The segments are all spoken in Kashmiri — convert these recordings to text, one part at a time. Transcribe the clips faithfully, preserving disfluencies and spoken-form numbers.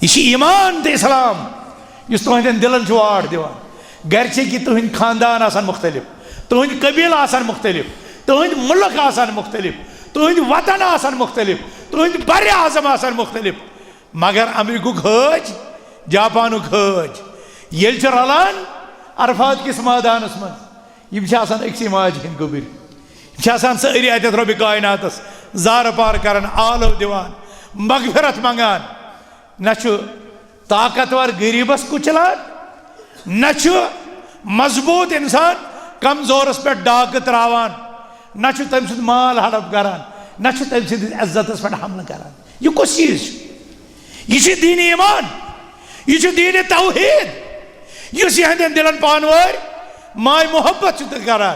یہِ چھُ ایمان تہٕ اسلام یُس تُہنٛدٮ۪ن دِلن چھُ واٹھ دِوان۔ گرچہِ کہِ تُہنٛدۍ خاندان آسن مُختٔلِف، تُہنٛدۍ قبیلہٕ آسن مُختٔلِف، تُہنٛدۍ مُلک آسن مُختٔلِف، تُہنٛدۍ وطن آسن مُختٔلِف، تُہنٛدۍ بر اعظم آسن مُختٔلِف، مگر امریکُک حٲج، جاپانُک حٲج، ییٚلہِ چھِ رلان عرفات کِس مٲدانس منٛز، یِم چھِ آسان أکسٕے ماجہِ ہٕنٛدۍ گوٚبٕرۍ۔ یِم چھِ آسان سٲری اَتٮ۪تھ رۄبِ کایناتس زارٕ پار کران، آلو دِوان، مغفرت منٛگان۔ نہ چھُ طاقتور غریٖبس کُچلان، نہ چھُ مضبوٗط انسان کمزورس پٮ۪ٹھ ڈاکہٕ تراوان، نہ چھُ تٔمۍ سُنٛد مال ہڑپ کران، نہ چھُ تٔمۍ سٕنٛدِس عزتس پٮ۪ٹھ حملہٕ کران۔ یہِ کُس چیٖز چھُ؟ یہِ چھُ دیٖنِ ایمان، یہِ چھُ دیٖنِ توحیٖد، یُس یِہنٛدٮ۪ن دِلن پانہٕ وٲرۍ ماے محبت چھُ تۄہہِ کران۔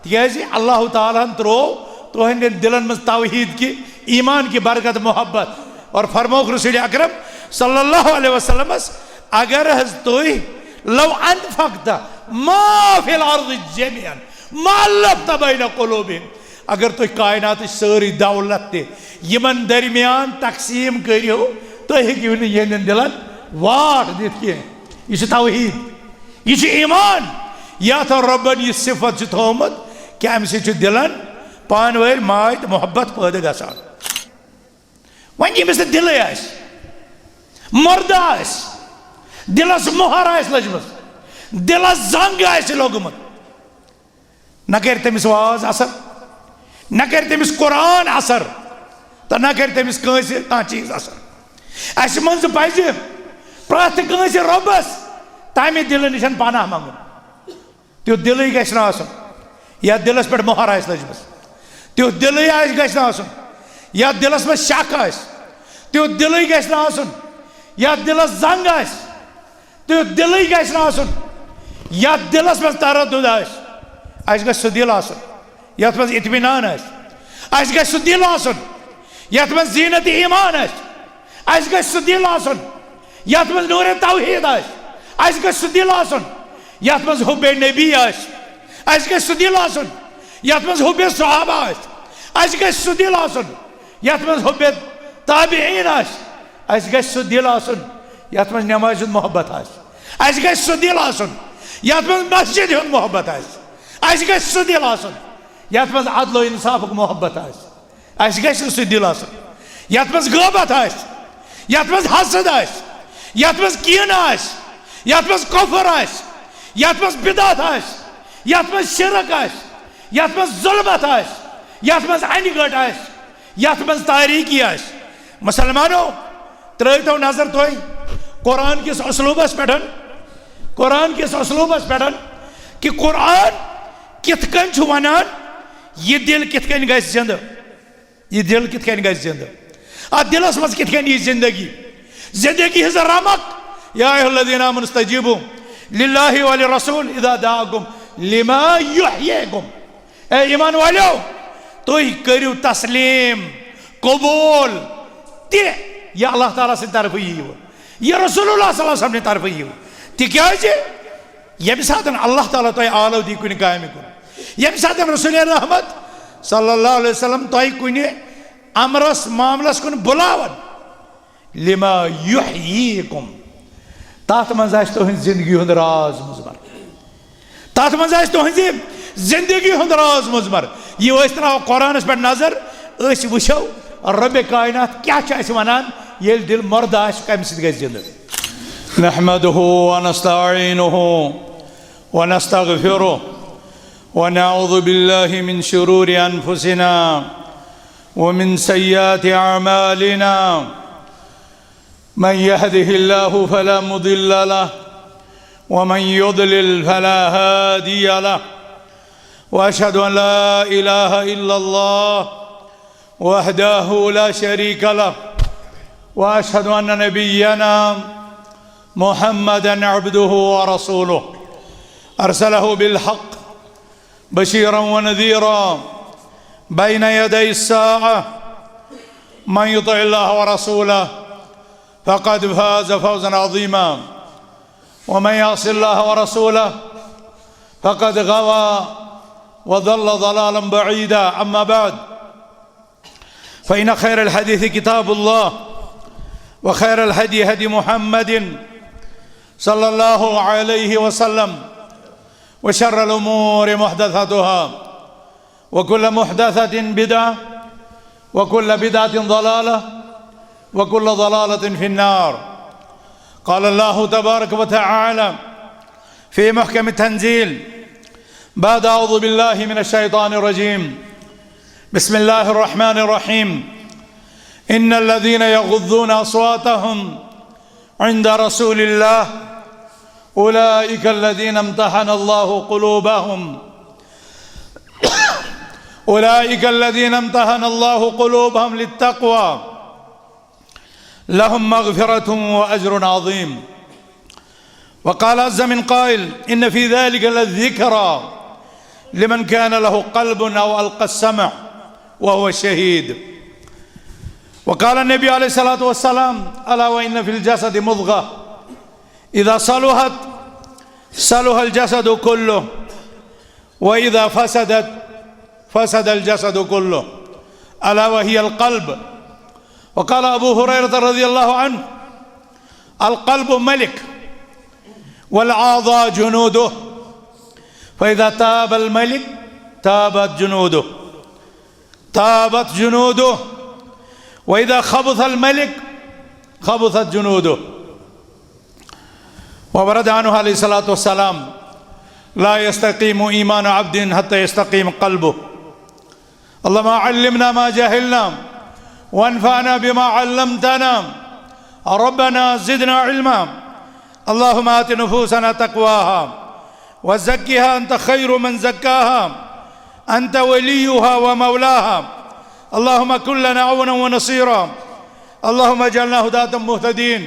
تِکیٛازِ اللہ تعالیٰ ہن ترٛوو تُہنٛدٮ۪ن دِلن منٛز توحیٖد کہِ، ایمان کہِ برکت محبت۔ اور فرمووُکھ رسول اکرم صلی اللہ علیہ وسلمس، اگر حظ تُہۍ لو انفقت ما فی الارض جمیعا ما الفت بین قلوبہم، اگر تُہۍ کائناتٕچ سٲرٕے دولت تہِ یِمن درمیان تقسیٖم کٔرِو، تُہۍ ہیٚکِو نہٕ یِہنٛدٮ۪ن دِلن واٹھ دِتھ کینٛہہ۔ یہِ چھُ توحیٖد، یہِ چھُ ایمان۔ یتھ رۄبن یہِ صفت چھُ تھوٚومُت کہِ امہِ سۭتۍ چھُ دِلن پانہٕ وٲنۍ ماے تہٕ محبت پٲدٕ گژھان۔ وۄنۍ ییٚمِس نہٕ دِلٕے آسہِ، مُردٕ آسہِ، دِلس مۄہر آسہِ لٔجمٕژ، دِلس زنگ آسہِ لوٚگمُت، نہ کرِ تٔمِس واز اثر، نہ کرِ تٔمِس قرآن اثر، تہٕ نہ کرِ تٔمِس کٲنٛسہِ کانٛہہ چیٖز اثر۔ اسہِ منٛز پزِ پرٛٮ۪تھ کٲنٛسہِ رۄبس تمہِ دِلہٕ نِش پناہ منٛگُن۔ تیُتھ دِلٕے گژھِ نہٕ آسُن یتھ دِلس پٮ۪ٹھ مۄہر آسہِ لٔجمٕژ۔ تیُتھ دِلٕے آسہِ، گژھِ نہٕ آسُن یتھ دِلس منٛز شک آسہِ۔ تیُتھ دِلٕے گژھِ نہٕ آسُن یتھ دِلس زنگ آسہِ۔ تیُتھ دِلٕے گژھِ نہٕ آسُن یتھ دِلس منٛز تردُد آسہِ۔ اسہِ گژھِ سُہ دِل آسُن یتھ منٛز اطمینان آسہِ۔ اسہِ گژھِ سُہ دِل آسُن یتھ منٛز زینت ایمان آسہِ۔ اسہِ گژھِ سُہ دِل آسُن یتھ منٛز نور توحید آسہِ۔ اسہِ گژھِ سُہ دِل آسُن یتھ منٛز حب نبی آسہِ۔ اسہِ گژھِ سُہ دِل آسُن یتھ منٛز حب صحابہ آسہِ۔ اسہِ گژھِ سُہ دِل آسُن یتھ منٛز حب تابعین آسہِ۔ اسہِ گژھِ سُہ دِل آسُن یتھ منٛز نمازِ ہُنٛد محبت آسہِ۔ اسہِ گژھِ سُہ دِل آسُن یتھ منٛز مسجد ہُنٛد محبت آسہِ۔ اسہِ گژھِ سُہ دِل آسُن یتھ منٛز عدل و انصافُک محبت آسہِ۔ اسہِ گژھِ نہٕ سُہ دِل آسُن یتھ منٛز غٲبت آسہِ، یتھ منٛز حسد آسہِ، یتھ منٛز کینہٕ آسہِ، یتھ منٛز کفر آسہِ، یتھ منٛز بدعت آسہِ، یتھ منٛز شرک آسہِ، یتھ منٛز ظلمت آسہِ، یتھ منٛز انہِ گٔٹ آسہِ، یتھ منٛز تاریکی آسہِ۔ مسلمانو، ترٲوتو نظر تُہۍ قرآن کِس اسلوبس پٮ۪ٹھ، قرآن کِس اسلوبس پٮ۪ٹھ، کہِ قرآن کِتھ کٔنۍ چھُ ونان، یہِ دِل کِتھ کٔنۍ گژھِ زندٕ۔ یہِ دِل کِتھ کٔنۍ گژھِ زِندٕ؟ اتھ دِلس منٛز کِتھ کٔنۍ یی زندگی؟ زندگی ہٕنٛز رمق، یا ایھا الذین آمنوا استجیبوا للہ وللرسول اذا دعاکم لما یحییکم۔ اے ایمان والیو، تُہۍ کٔرِو تسلیم، قبول تہِ، یہِ اللہ تعالیٰ سٕنٛدِ طرفہٕ یِیِو، یہِ رسول اللہ صلی اللہ علیہ وسلم سٕنٛدِ طرفہٕ یِیِو۔ تِکیٛازِ ییٚمہِ ساتہٕ اللہ تعالیٰ تۄہہِ آلو دی کُنہِ کامہِ کُن، ییٚمہِ ساتہٕ رسول رحمت صلی اللہ علیہ وسلم تۄہہِ کُنہِ امرس معاملس کُن بُلاون، لما یحییکم، تتھ منٛز آسہِ تُہنٛز زندگی ہُنٛد راز مُضمر۔ تتھ منٛز آسہِ تُہنٛزِ زندگی ہُنٛد راز مُضمر۔ یہِ أسۍ ترٛاوو قرآنس پٮ۪ٹھ نظر، أسۍ وٕچھو رۄبِ کائنات کیٛاہ چھُ اَسہِ ونان، ییٚلہِ دِل مردٕ آسہِ، کمہِ سۭتۍ گژھِ زندٕ؟ نحمده ونستعينه ونستغفره ونعوذ بالله من شرور أنفسنا ومن سيئات أعمالنا. من يهده الله فلا مضل له ومن يضلل فلا هادي له. وأشهد أن لا إله إلا الله وحده لا شريك له. وأشهد أن نبينا محمدا عبده ورسوله أرسله بالحق بشيرا ونذيرا بين يدي الساعة. من يطع الله ورسوله فقد فاز فوزا عظيما، ومن يعص الله ورسوله فقد غوى وضل ضلالا بعيدا. أما بعد، فإن خير الحديث كتاب الله، وخير الهدي هدي محمد صلى الله عليه وسلم، وشر الأمور محدثاتها، وكل محدثة بدعة، وكل بدعة ضلالة، وكل ضلالة في النار. قال الله تبارك وتعالى في محكم التنزيل بعد أعوذ بالله من الشيطان الرجيم، بسم الله الرحمن الرحيم. إن الذين يغضون أصواتهم عند رسول الله أولئك الذين امتحن الله قلوبهم أولئك الذين امتحن الله قلوبهم للتقوى لهم مغفرة وأجر عظيم. وقال عز من قائل: إن في ذلك لذكرى لمن كان له قلب أو ألقى السمع وهو شهيد. وقال النبي عليه الصلاة والسلام: ألا وإن في الجسد مضغة إذا صلحت صلح الجسد كله، وإذا فسدت فسد الجسد كله، ألا وهي القلب. وقال أبو هريرة رضي الله عنه: القلب ملك والأعضاء جنوده، فإذا تاب الملك تابت جنوده، تابت جنوده، وإذا خبث الملك خبثت جنوده. وورد عنه عليه الصلاة والسلام: لا يستقيم إيمان عبد حتى يستقيم قلبه. اللهم علمنا ما جهلنا وانفعنا بما علمتنا. ربنا زدنا علما. اللهم آت نفوسنا تقواها وزكها أنت خير من زكاها أنت وليها ومولاها. اللهم كن لنا عونا ونصيرا. اللهم اجعلنا هداة مهتدين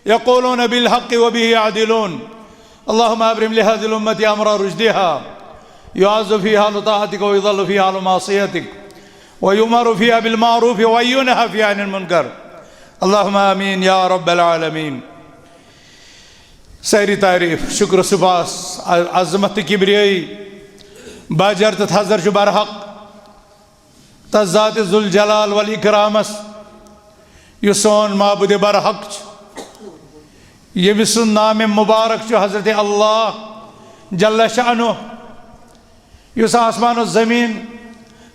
يقولون بالحق وبه يعدلون. اللهم أبرم لهذه الأمة أمر رشدها يعز فيها أهل طاعتك ويذل فيها أهل معصيتك ويؤمر فيها بالمعروف وينهى فيها عن المنكر. اللهم آمين يا رب العالمين. سٲری تعریٖف، شُکر سپاس، ع-، عظمت تہٕ کبریٲیی، باجر تہٕ تھزر چھُ برحق تس ذات ذوالجلال والاکرامس، یُس سون معبود برحق چھُ، ییٚمہِ سُنٛد نام مبارک چھُ حضرت اللہ جل شانہ، یُس آسمان و زمین،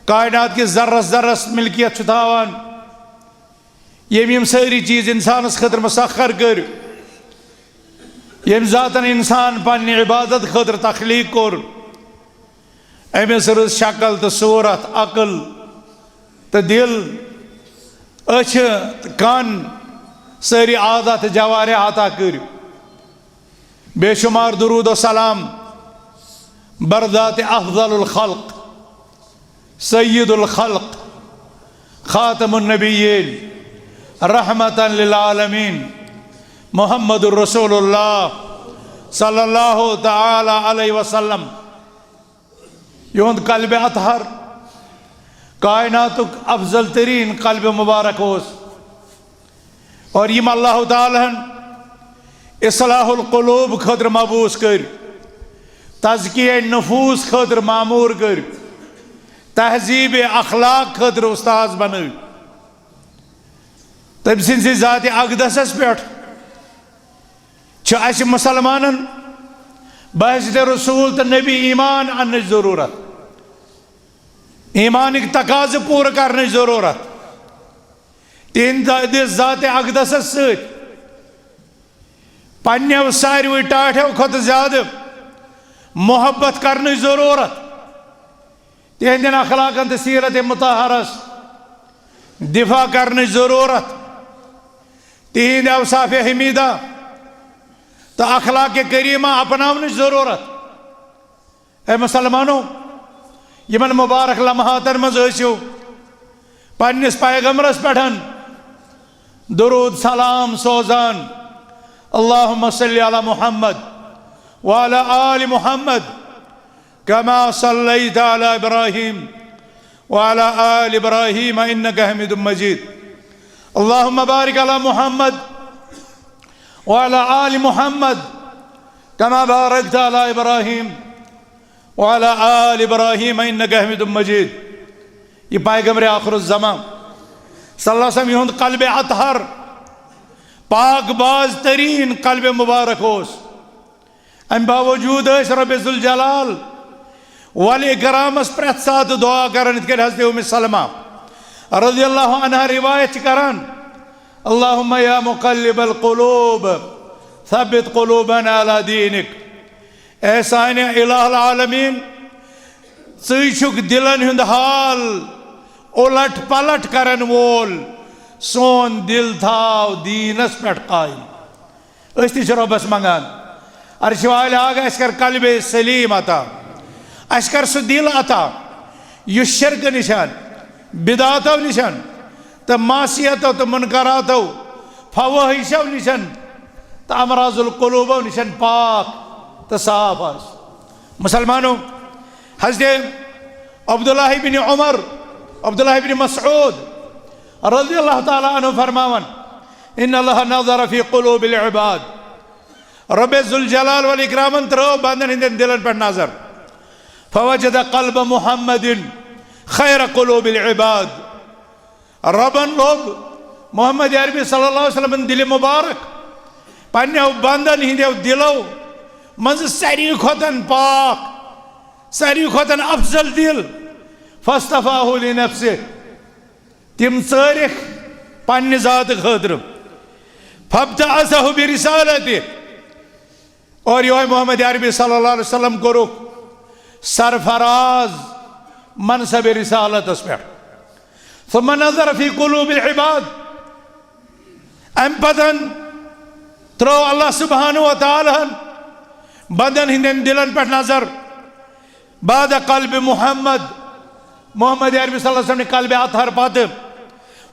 کائنات کِس ذرس ذرس ملکیت چھُ تھاوان، ییٚمۍ یِم سٲری چیٖز انسانس خٲطرٕ مسخر کٔرۍ، ییٚمۍ ذاتن انسان پننہِ عبادت خٲطرٕ تخلیق کوٚر، أمِس رٕژ شکل تہٕ صوٗرت، عقل تہٕ دِل، أچھ تہٕ کن، سٲری اعضا تہٕ جوارح عطا کٔرۍ۔ بے شمار درود و سلام بر ذات افضل الخلق، سید الخلق، خاتم النبیین، رحمتا للعالمین، محمد رسول اللہ صلی اللہ تعالی علیہ وسلم۔ یِہُنٛد قلب اطہر کائناتُک افضل ترین قلب مبارک اوس، اور یِم اللہ تعالیٰ ہن اصلاح القلوب خٲطرٕ مبعوث کٔرۍ، تزکیہ نفوس خٲطرٕ معمور کٔرۍ، تہذیب اخلاق خٲطرٕ استاذ بنٲوۍ۔ تٔمۍ سٕنٛزِ ذات اقدسس پٮ۪ٹھ چھِ اسہِ مسلمانن بحیثیت رسول تہٕ نبی ایمان اننٕچ ضرورت، ایمانٕکۍ تقاضہٕ پوٗرٕ کرنٕچ ضرورت۔ تِہنٛدِ ذات اقدسس سۭتۍ پننیو ساروٕے ٹاٹھیو کھۄتہٕ زیادٕ محبت کرنٕچ ضرورت۔ تِہنٛدٮ۪ن اخلاقن تہٕ سیرت مطہرس دفاع کرنٕچ ضرورت۔ تِہنٛدۍ اوصاف حمیدہ تہٕ اخلاق کریمہ اپناونٕچ ضرورت۔ اے مسلمانو، یِمن مبارک لمحاتن منٛز ٲسِو پننِس پیغمبرس پٮ۪ٹھ درود سلام سوزان۔ اللهم صل على محمد وعلى آل محمد كما صليت على إبراهيم وعلى آل إبراهيم إنك حميد مجيد. اللهم بارك على محمد وعلى آل محمد كما باركت على إبراهيم وعلى آل إبراهيم إنك حميد مجيد۔ یہِ پیغمبر آخر الزمان صلی اللہ علیہ وسلم، یِہُنٛد قلب اطہر، پاک باز ترین قلب مبارک اوس۔ امہِ باوجود ٲسۍ رب ذوالجلال والاکرامس پرٛٮ۪تھ ساتہٕ دعا کران، یِتھ کٔنۍ حضرت ام سلمہ رضی اللہ عنہا روایت چھِ کران، اللہم یا مقلب القلوب، ثبت قلوبنا علی دینک۔ اے سانہِ الہ العالمین، ژٕے چھُکھ دِلن ہُنٛد حال اُلٹ پلٹ کرن وول، سون دِل تھاو دیٖنس پٮ۪ٹھ قٲیِم۔ أسۍ تہِ چھِ رۄبس منٛگان، عرشہِ والہِ آقا، اَسہِ کر قلبِ سلیم عطا، اَسہِ کر سُہ دِل عطا یُس شرکہٕ نِشن، بدعتو نِشن تہٕ معصیتو تہٕ منکراتو، فوٲحشو نِشن تہٕ امراض القلوبو نِشن پاک تہٕ صاف آسہِ۔ مسلمانو، حضرت عبداللہ ابن عمر، عبداللہ ابن مسعود رضی اللہ تعالیٰ عنہ فرماوان، ان اللہ نظر فی قلوب العباد، رب ذوالجلال والاکرامن ترٲو بندن ہٕنٛدٮ۪ن دِلن پٮ۪ٹھ نظر، فوجد قلب محمد خیر قلوب العباد۔ ربن لوٚب محمد عربی صلی اللہ علیہ وسلمن دِلہِ مبارک پننیو بندن ہٕنٛدیو دِلو منٛزٕ ساروی کھۄتن پاک، ساروی کھۄتن افضل دِل، فاصطفاہ لنفسہ، تِم ژٲرِکھ پننہِ ذاتہٕ خٲطرٕ، فابتعثہ برسالتہ، اور یہوے محمد عربی صلی اللہ علیہ وسلم کوٚرُکھ سرفراز منصب رسالتس پٮ۪ٹھ۔ ثم نظر فی قلوب العباد، امہِ پتن ترٲو اللہ سبحانہ و تعالیٰ ہن بندن ہٕنٛدٮ۪ن دِلن پٮ۪ٹھ نظر، بعد قلب محمد، محمد عربی صلی اللہ علیہ وسلم نہِ قلبِ اطہر پتہٕ،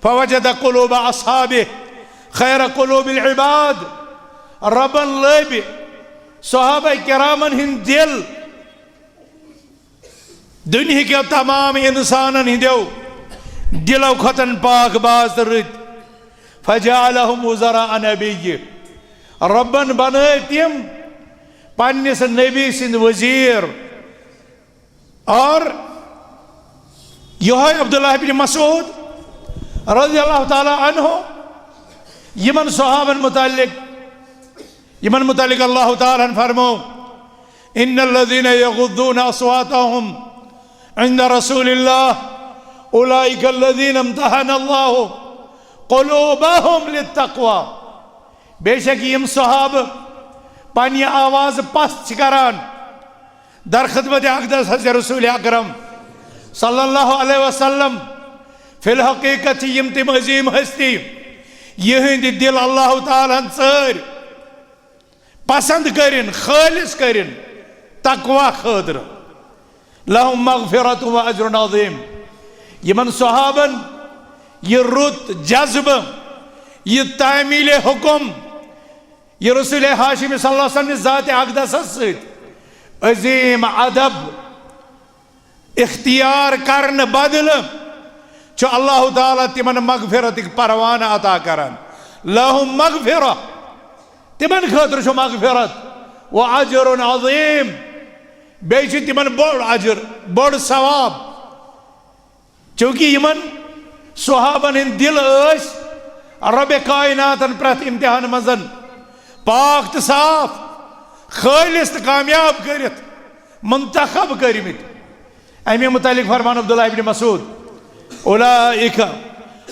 فوجد قلوب اصحابہ خیر قلوب العباد۔ ربن لٔبۍ صحابہ کرامن ہٕنٛدۍ دِل دُنیہکیو تمام انسانن ہٕنٛدیو دِلو کھۄتن پاک باز تہٕ رٕتۍ۔ فجعلہم وزراء نبیہ، ربن بنٲے تِم پننِس نبی سٕنٛدۍ وزیر۔ اور یہوے عبداللہ ابن مسعود رضی اللہ تعالیٰ عنہ یِمن صحابن متعلق، یِمن متعلق اللہ تعالیٰ ہن فرمو، ان الذین یغضون اصواتہم عند رسول اللہ اولئک الذین امتحن اللہ قلوبہم للتقوی۔ بے شک یِم صحابہٕ پننہِ آواز پست چھِ کران در خدمت اقدس حضرت رسول اکرم صلی اللہ علیہ وسلم، فی الحقیقت چھِ یِم تِم عظیم ہستی، یِہنٛدۍ دِل اللہ تعالیٰ ہن ژٲرۍ، پسند کٔرِن، خٲلص کٔرِن تقوی خٲطرٕ۔ لہم مغفرت و اجر عظیم۔ یِمن صحابن یہِ رُت جذبہٕ، یہِ تعمیل حکم، یہِ رسول ہاشمی صلی اللہ علیہ وسلم نہِ ذات اقدسس سۭتۍ عظیم ادب اختیار کرنہٕ بدلہٕ چھُ اللہ تعالیٰ تِمن مغفرتٕکۍ پروانہٕ عطا کران۔ لہم مغفرہ، تِمن خٲطرٕ چھُ مغفرت، و اجر عظیم، بیٚیہِ چھُ تِمن بوٚڑ اجر، بوٚڑ ثواب۔ چونکہ یِمن صحابن ہٕنٛدۍ دِل ٲسۍ رۄبِ کائناتن پرٛٮ۪تھ امتحان منٛز پاک تہٕ صاف، خٲلص تہٕ کامیاب کٔرِتھ منتخب کٔرمٕتۍ۔ اَمہِ متعلق فرمان عبداللہ ابن مسعود، اولئک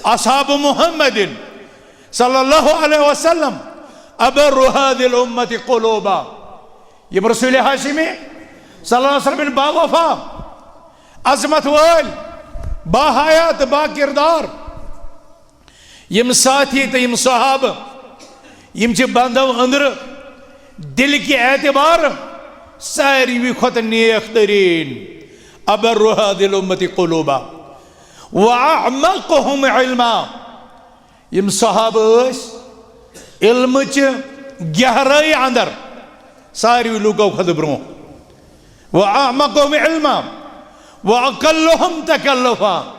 اصحاب محمد صلی اللہ علیہ وسلم ابر هذه الامة قلوبا۔ یِم رسول ہاشمی صلی اللہ علیہ وسلم باوفا، عظمت وٲلۍ، باحیا تہٕ باکردار، یِم ساتھی تہٕ یِم صحابہٕ، یِم چھِ بندو أنٛدرٕ دِل کہِ اعتبار ساروی کھۄتہٕ نیک تریٖن، ابر هذه الامة قلوبا واعمقهم علما۔ یِم صحابہٕ ٲسۍ علمٕچہِ گہرٲیی اندر ساروی لوٗکو کھۄتہٕ برونٛہہ۔ واعمقهم علما واقلهم تکلفا۔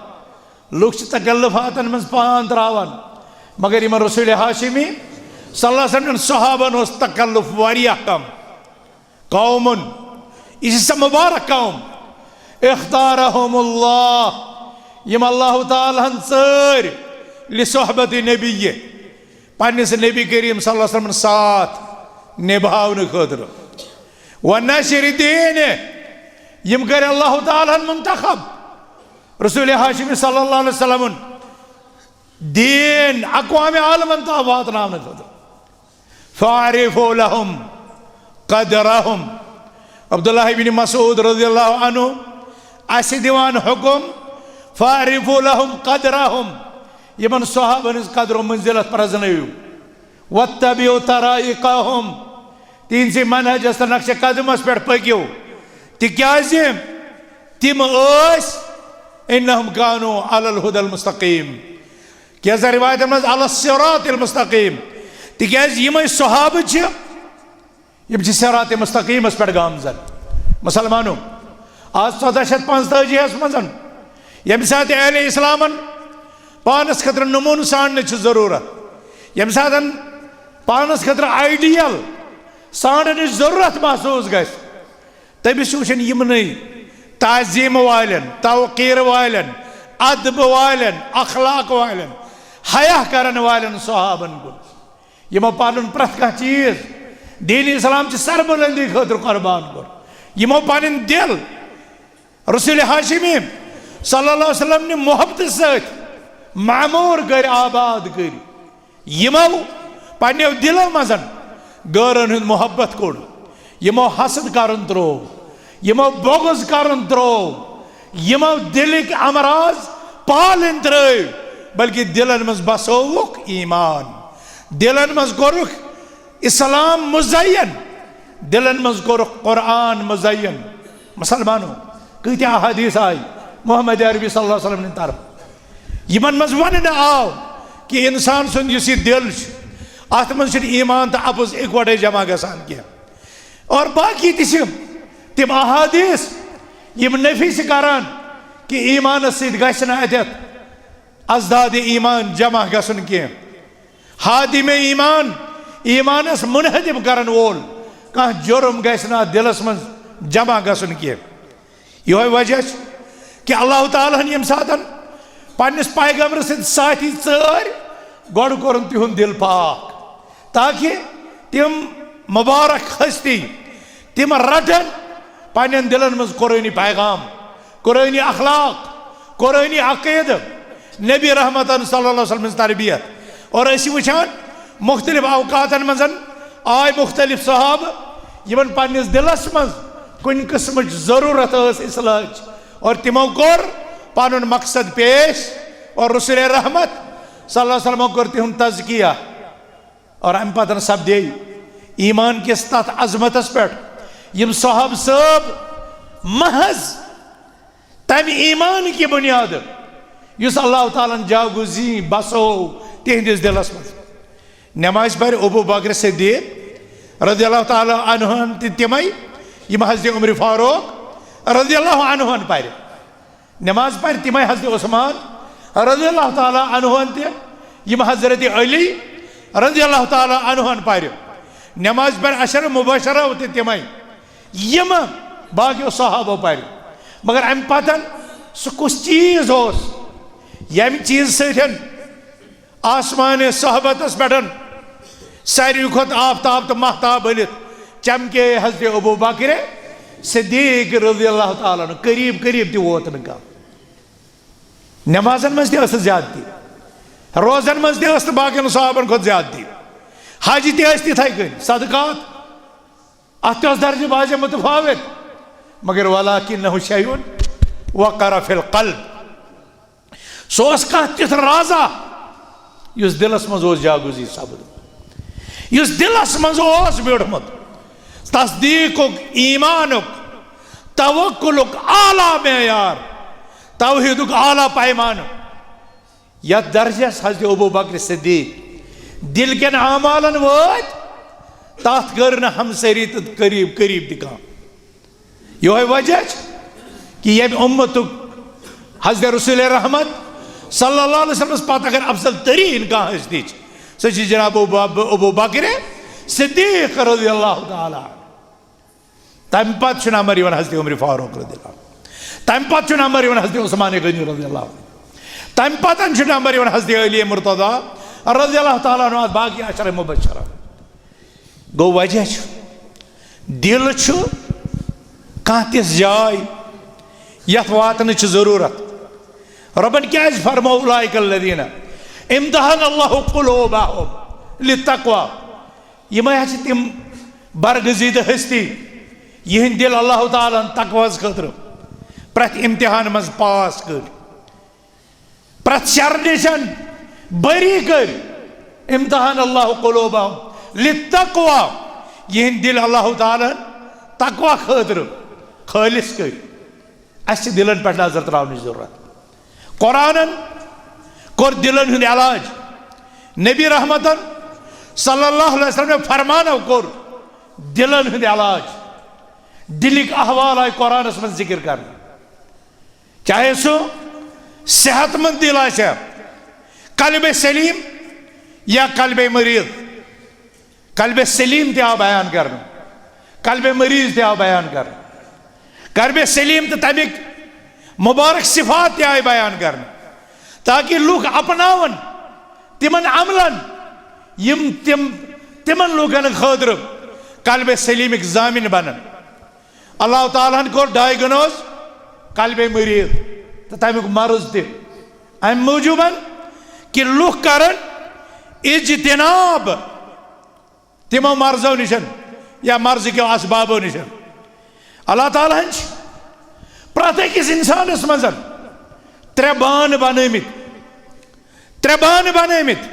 لوٗکھ چھِ تکلفاتن منٛز پان تراوان، مگر یِمن رسول ہاشمی صلی اللہ علیہ وسلم صحابن اوس تکلف واریاہ کم۔ قوم، یہِ چھِ سۄ مبارک قوم، اختارهم اللہ، یِم اللہ تعالیٰ ہن ژٲرۍ لصحبت نبی، پننِس نبی کریم صلی اللہ علیہ وسلمن ساتھ نبھاونہٕ خٲطرٕ۔ ونشر دینہِ، یِم کٔرۍ اللہ تعالیٰ ہن منتخب۔ رسول ہاشمی صلی اللہ علیہ وسلمن دیٖن اقوام عالمن تام واتناونہٕ خٲطرٕ۔ فاعرفوا لهم قدرهم۔ عبداللہ ابن مسعود رضی اللہ عنہ اسہِ دِوان حکم، فاعرفوا لهم قدرهم، یِمن صحابن ہٕنٛز قدر و منزلت پرزنٲیِو۔ واتبعوا طرائقهم، تِہنٛدسٕے منہجس تہٕ نقشِ قدمس پٮ۪ٹھ پٔکِو، تِکیازِ تِم ٲسۍ، انہم کانوا علی الہدی المستقیم، کینٛژن روایتن منٛز علی الصراط المستقیم، تِکیازِ یِمے صحابہٕ چھِ، یِم چھِ صراط مستقیمس پٮ۪ٹھ گامزن۔ مسلمانو، آز ژۄداہ شیٚتھ پانٛژتٲجی ہس منٛز، ییٚمہِ ساتہٕ اہل اسلامن پانس خٲطرٕ نمونہٕ ژھانڈنٕچ چھِ ضروٗرت، ییٚمہِ ساتہٕ پانس خٲطرٕ آئیڈیل ژھانڈنٕچ ضروٗرت محسوٗس گژھِ، تٔمِس چھُ وٕچھُن یِمنٕے تعظیٖم والٮ۪ن، توقیٖر والٮ۪ن، ادب والٮ۪ن، اخلاق والٮ۪ن، حیا کرن والٮ۪ن صحابن کُن، یِمو پنُن پرٛٮ۪تھ کانٛہہ چیٖز دیٖن اسلام چہِ سربلندی خٲطرٕ قربان کوٚر، یِمو پنٕنۍ دِل رسول ہاشمی صلی اللہ علیہ وسلم نہِ محبتہٕ سۭتۍ معمور کٔرۍ، آباد کٔرۍ۔ یِمو پننیو دِلو منٛز غٲرن ہُنٛد محبت کوٚڑ، یِمو حسد کرُن ترٛوو، یِمو بغض کرُن ترٛوو، یِمو دِلٕکۍ امراض پالٕنۍ ترٛٲوۍ، بلکہِ دِلن منٛز بسووُکھ ایمان، دِلن منٛز کوٚرُکھ اسلام مزین، دِلن منٛز کوٚرُکھ قرآن مزین۔ مسلمانو، کۭتیاہ احادیث آیہِ محمد عربی صلی اللہ علیہ وسلم نہِ طرف، یِمن منٛز وننہٕ آو کہِ انسان سُنٛد یُس یہِ دِل چھُ، اتھ منٛز چھُنہٕ ایمان تہٕ اپُز اکوٹے جمع گژھان کینٛہہ۔ اور باقی تہِ چھِ تِم احادیث یِم نفی چھِ کران کہِ ایمانس سۭتۍ گژھِ نہٕ اتٮ۪تھ ازداد ایمان جمع گژھُن کینٛہہ۔ ہادم ایمان، ایمانس منہدم کرن وول کانٛہہ جرم گژھِ نہٕ اتھ دِلس منٛز جمع گژھُن کینٛہہ۔ یِہوٚے وجہ چھُ کہِ اللہ تعالیٰ ہن ییٚمہِ ساتہٕ پننِس پیغمبرس سۭتۍ ساتھی ژٲرۍ، گۄڈٕ کوٚرُن تِہُنٛد دِل پاک، تاکہِ تِم مبارک ہستی تِم رٹن پننٮ۪ن دِلن منٛز قرآنی پیغام، قرآنی اخلاق، قرآنی عقیدٕ، نبی رحمتن صلی اللہ علیہ وسلم ہٕنٛز تربیت۔ اور أسۍ چھِ وٕچھان مختلف اوقاتن منٛز آے مختلف صحابہٕ، یِمن پننِس دِلس منٛز کُنہِ قٕسمٕچ ضروٗرت ٲس اصلاحٕچ، اور تِمو کوٚر پنُن مقصد پیش، اور رسول رحمت صلی اللہ علیہ وسلمو کوٚر تِہُنٛد تزکیہ۔ اور امہِ پتہٕ سپدے ایمان کِس تتھ عظمتس پٮ۪ٹھ یِم صحابہٕ صٲب محض تمہِ ایمان کہِ بُنیادٕ یُس اللہ تعالیٰ ہن جاگوزی بسو تِہنٛدِس دِلس منٛز۔ نماز پرِ ابو بکر صدیق رضی اللہ تعالیٰ عنہ ہن تہِ تِمے یِم حضرت عمر فاروق رضی اللہ عنہ ہن پرِ۔ نماز پرِ تِمے حضرت عثمان رضی اللہ تعالیٰ عنہ ہن تہِ، یِم حضرت علی رضی اللہ تعالیٰ عنہ ہن پرِ۔ نماز پرِ عشر مبشرہ تہِ تِمے، یِم باقیو صحابو پرِ۔ مگر امہِ پتن سُہ کُس چیٖز اوس، ییٚمہِ چیٖز سۭتۍ آسمان صحبتس پٮ۪ٹھ ساروی کھۄتہٕ آفتاب تہٕ مہتاب بٔنِتھ چمکے حضرت ابو بکر صدیق رضی اللہ تعالیٰ عنہ۔ قریب قریب تہِ ووت نہٕ کانٛہہ۔ نمازن منٛز تہِ ٲس نہٕ زیادتی، روزن منٛز تہِ ٲس نہٕ باقین صحابن کھۄتہٕ زیادتی۔ حج تہِ ٲسۍ تِتھے کٔنۍ، صدقات، اتھ تہِ اوس درجہٕ بازے متفاوت، مگر ولکنہ شیء وقر فی القلب۔ سُہ اوس کانٛہہ تیُتھ رازا یُس دِلس منٛز اوس جاگوزی سپدمُت، یُس دِلس منٛز اوس بیوٗٹھمُت۔ تصدیٖقُک، ایمانُک، توکلُک اعلیٰ معیار، توحیٖدُک اعلیٰ پیمانہٕ، یتھ درجس حضرت ابو بکر صدیق دِل کٮ۪ن اعمالن وٲتۍ، تتھ کٔر نہٕ ہمسٲری تہٕ قریب قریب تہِ کانٛہہ۔ یِہوٚے وجہ چھُ کہِ ییٚمہِ اُمتُک حضرت رسول رحمت صلی اللہ علیہ وسلمس پتہٕ اگر افضل تریٖن کانٛہہ ہستی چھِ، سۄ چھِ جناب ابو ب-، ابو بکر صدیق رضی اللہ تعالیٰ عنہ۔ تمہِ پتہٕ چھُ نمبر یِوان حضرت عمر فاروق رضی اللہ عنہ۔ تمہِ پتہٕ چھُ نمبر یِوان حضرت عثمان غنی رضی اللہ عنہ۔ تمہِ پتہٕ چھُ نمبر یِوان حضرت علی مرتضی رضی اللہ تعالیٰ عنہ، باقی عشرہ مبشرہ۔ گوٚو، وجہ چھُ، دل چھُ کانٛہہ تِژھ جاے یتھ واتنٕچ چھِ ضروٗرت۔ رۄبن کیازِ فرموو اولئک الذین امتحن اللہ قلوبہم للتقوی؟ یِمے ہا چھِ تِم برگزیدٕ ہستی، یِہنٛدۍ دل اللہ تعالیٰ ہن تقویٰ ہس خٲطرٕ پرٛٮ۪تھ امتحان منٛز پاس کٔرۍ، پرٛٮ۪تھ شرٕ نِش بری کٔرۍ۔ امتحن اللہ قلوبہم للتقوی، یِہنٛدۍ دل اللہ تعالیٰ ہن تقویٰ خٲطرٕ خٲلص کٔرۍ۔ اسہِ چھِ دلن پٮ۪ٹھ نظر تراونٕچ ضرورت۔ قرآنن کوٚر دلن ہُنٛد علاج۔ نبی رحمتن صلی اللہ علیہ وسلم فرمانو کوٚر دلن ہُنٛد علاج۔ دلٕکۍ احوال آیہِ قرآنس منٛز ذکر کرنہٕ، چاہے سُہ صحت مند دل آسہِ، قلب سلیم یا قلب مریض۔ قلب سلیم تہِ آو بیان کرنہٕ، قلب مریض تہِ آو بیان کرنہٕ۔ قلب سلیم تہٕ تَمِکۍ مبارک صفات تہِ آیہِ بیان کرنہٕ، تاکہ لوٗکھ اپناون تِمن عملن، یِم تِم، تِمن لوٗکن خٲطرٕ قلب سلیمٕکۍ ضامن بنن۔ اللہ تعالیٰ ہن کوٚر ڈائیگنوز قلب مریض تہٕ تَمیُک مرض تہِ، امہِ موٗجوٗبن کہِ لوٗکھ کرن اجتناب تِمو مرضو نِش یا مرضہٕ کیو اسبابو نِش۔ اللہ تعالیٰ ہن چھِ پرٛٮ۪تھ أکِس انسانس منٛز ترٛےٚ بانہٕ بنٲومٕتۍ، ترٛےٚ بانہٕ بنٲومٕتۍ،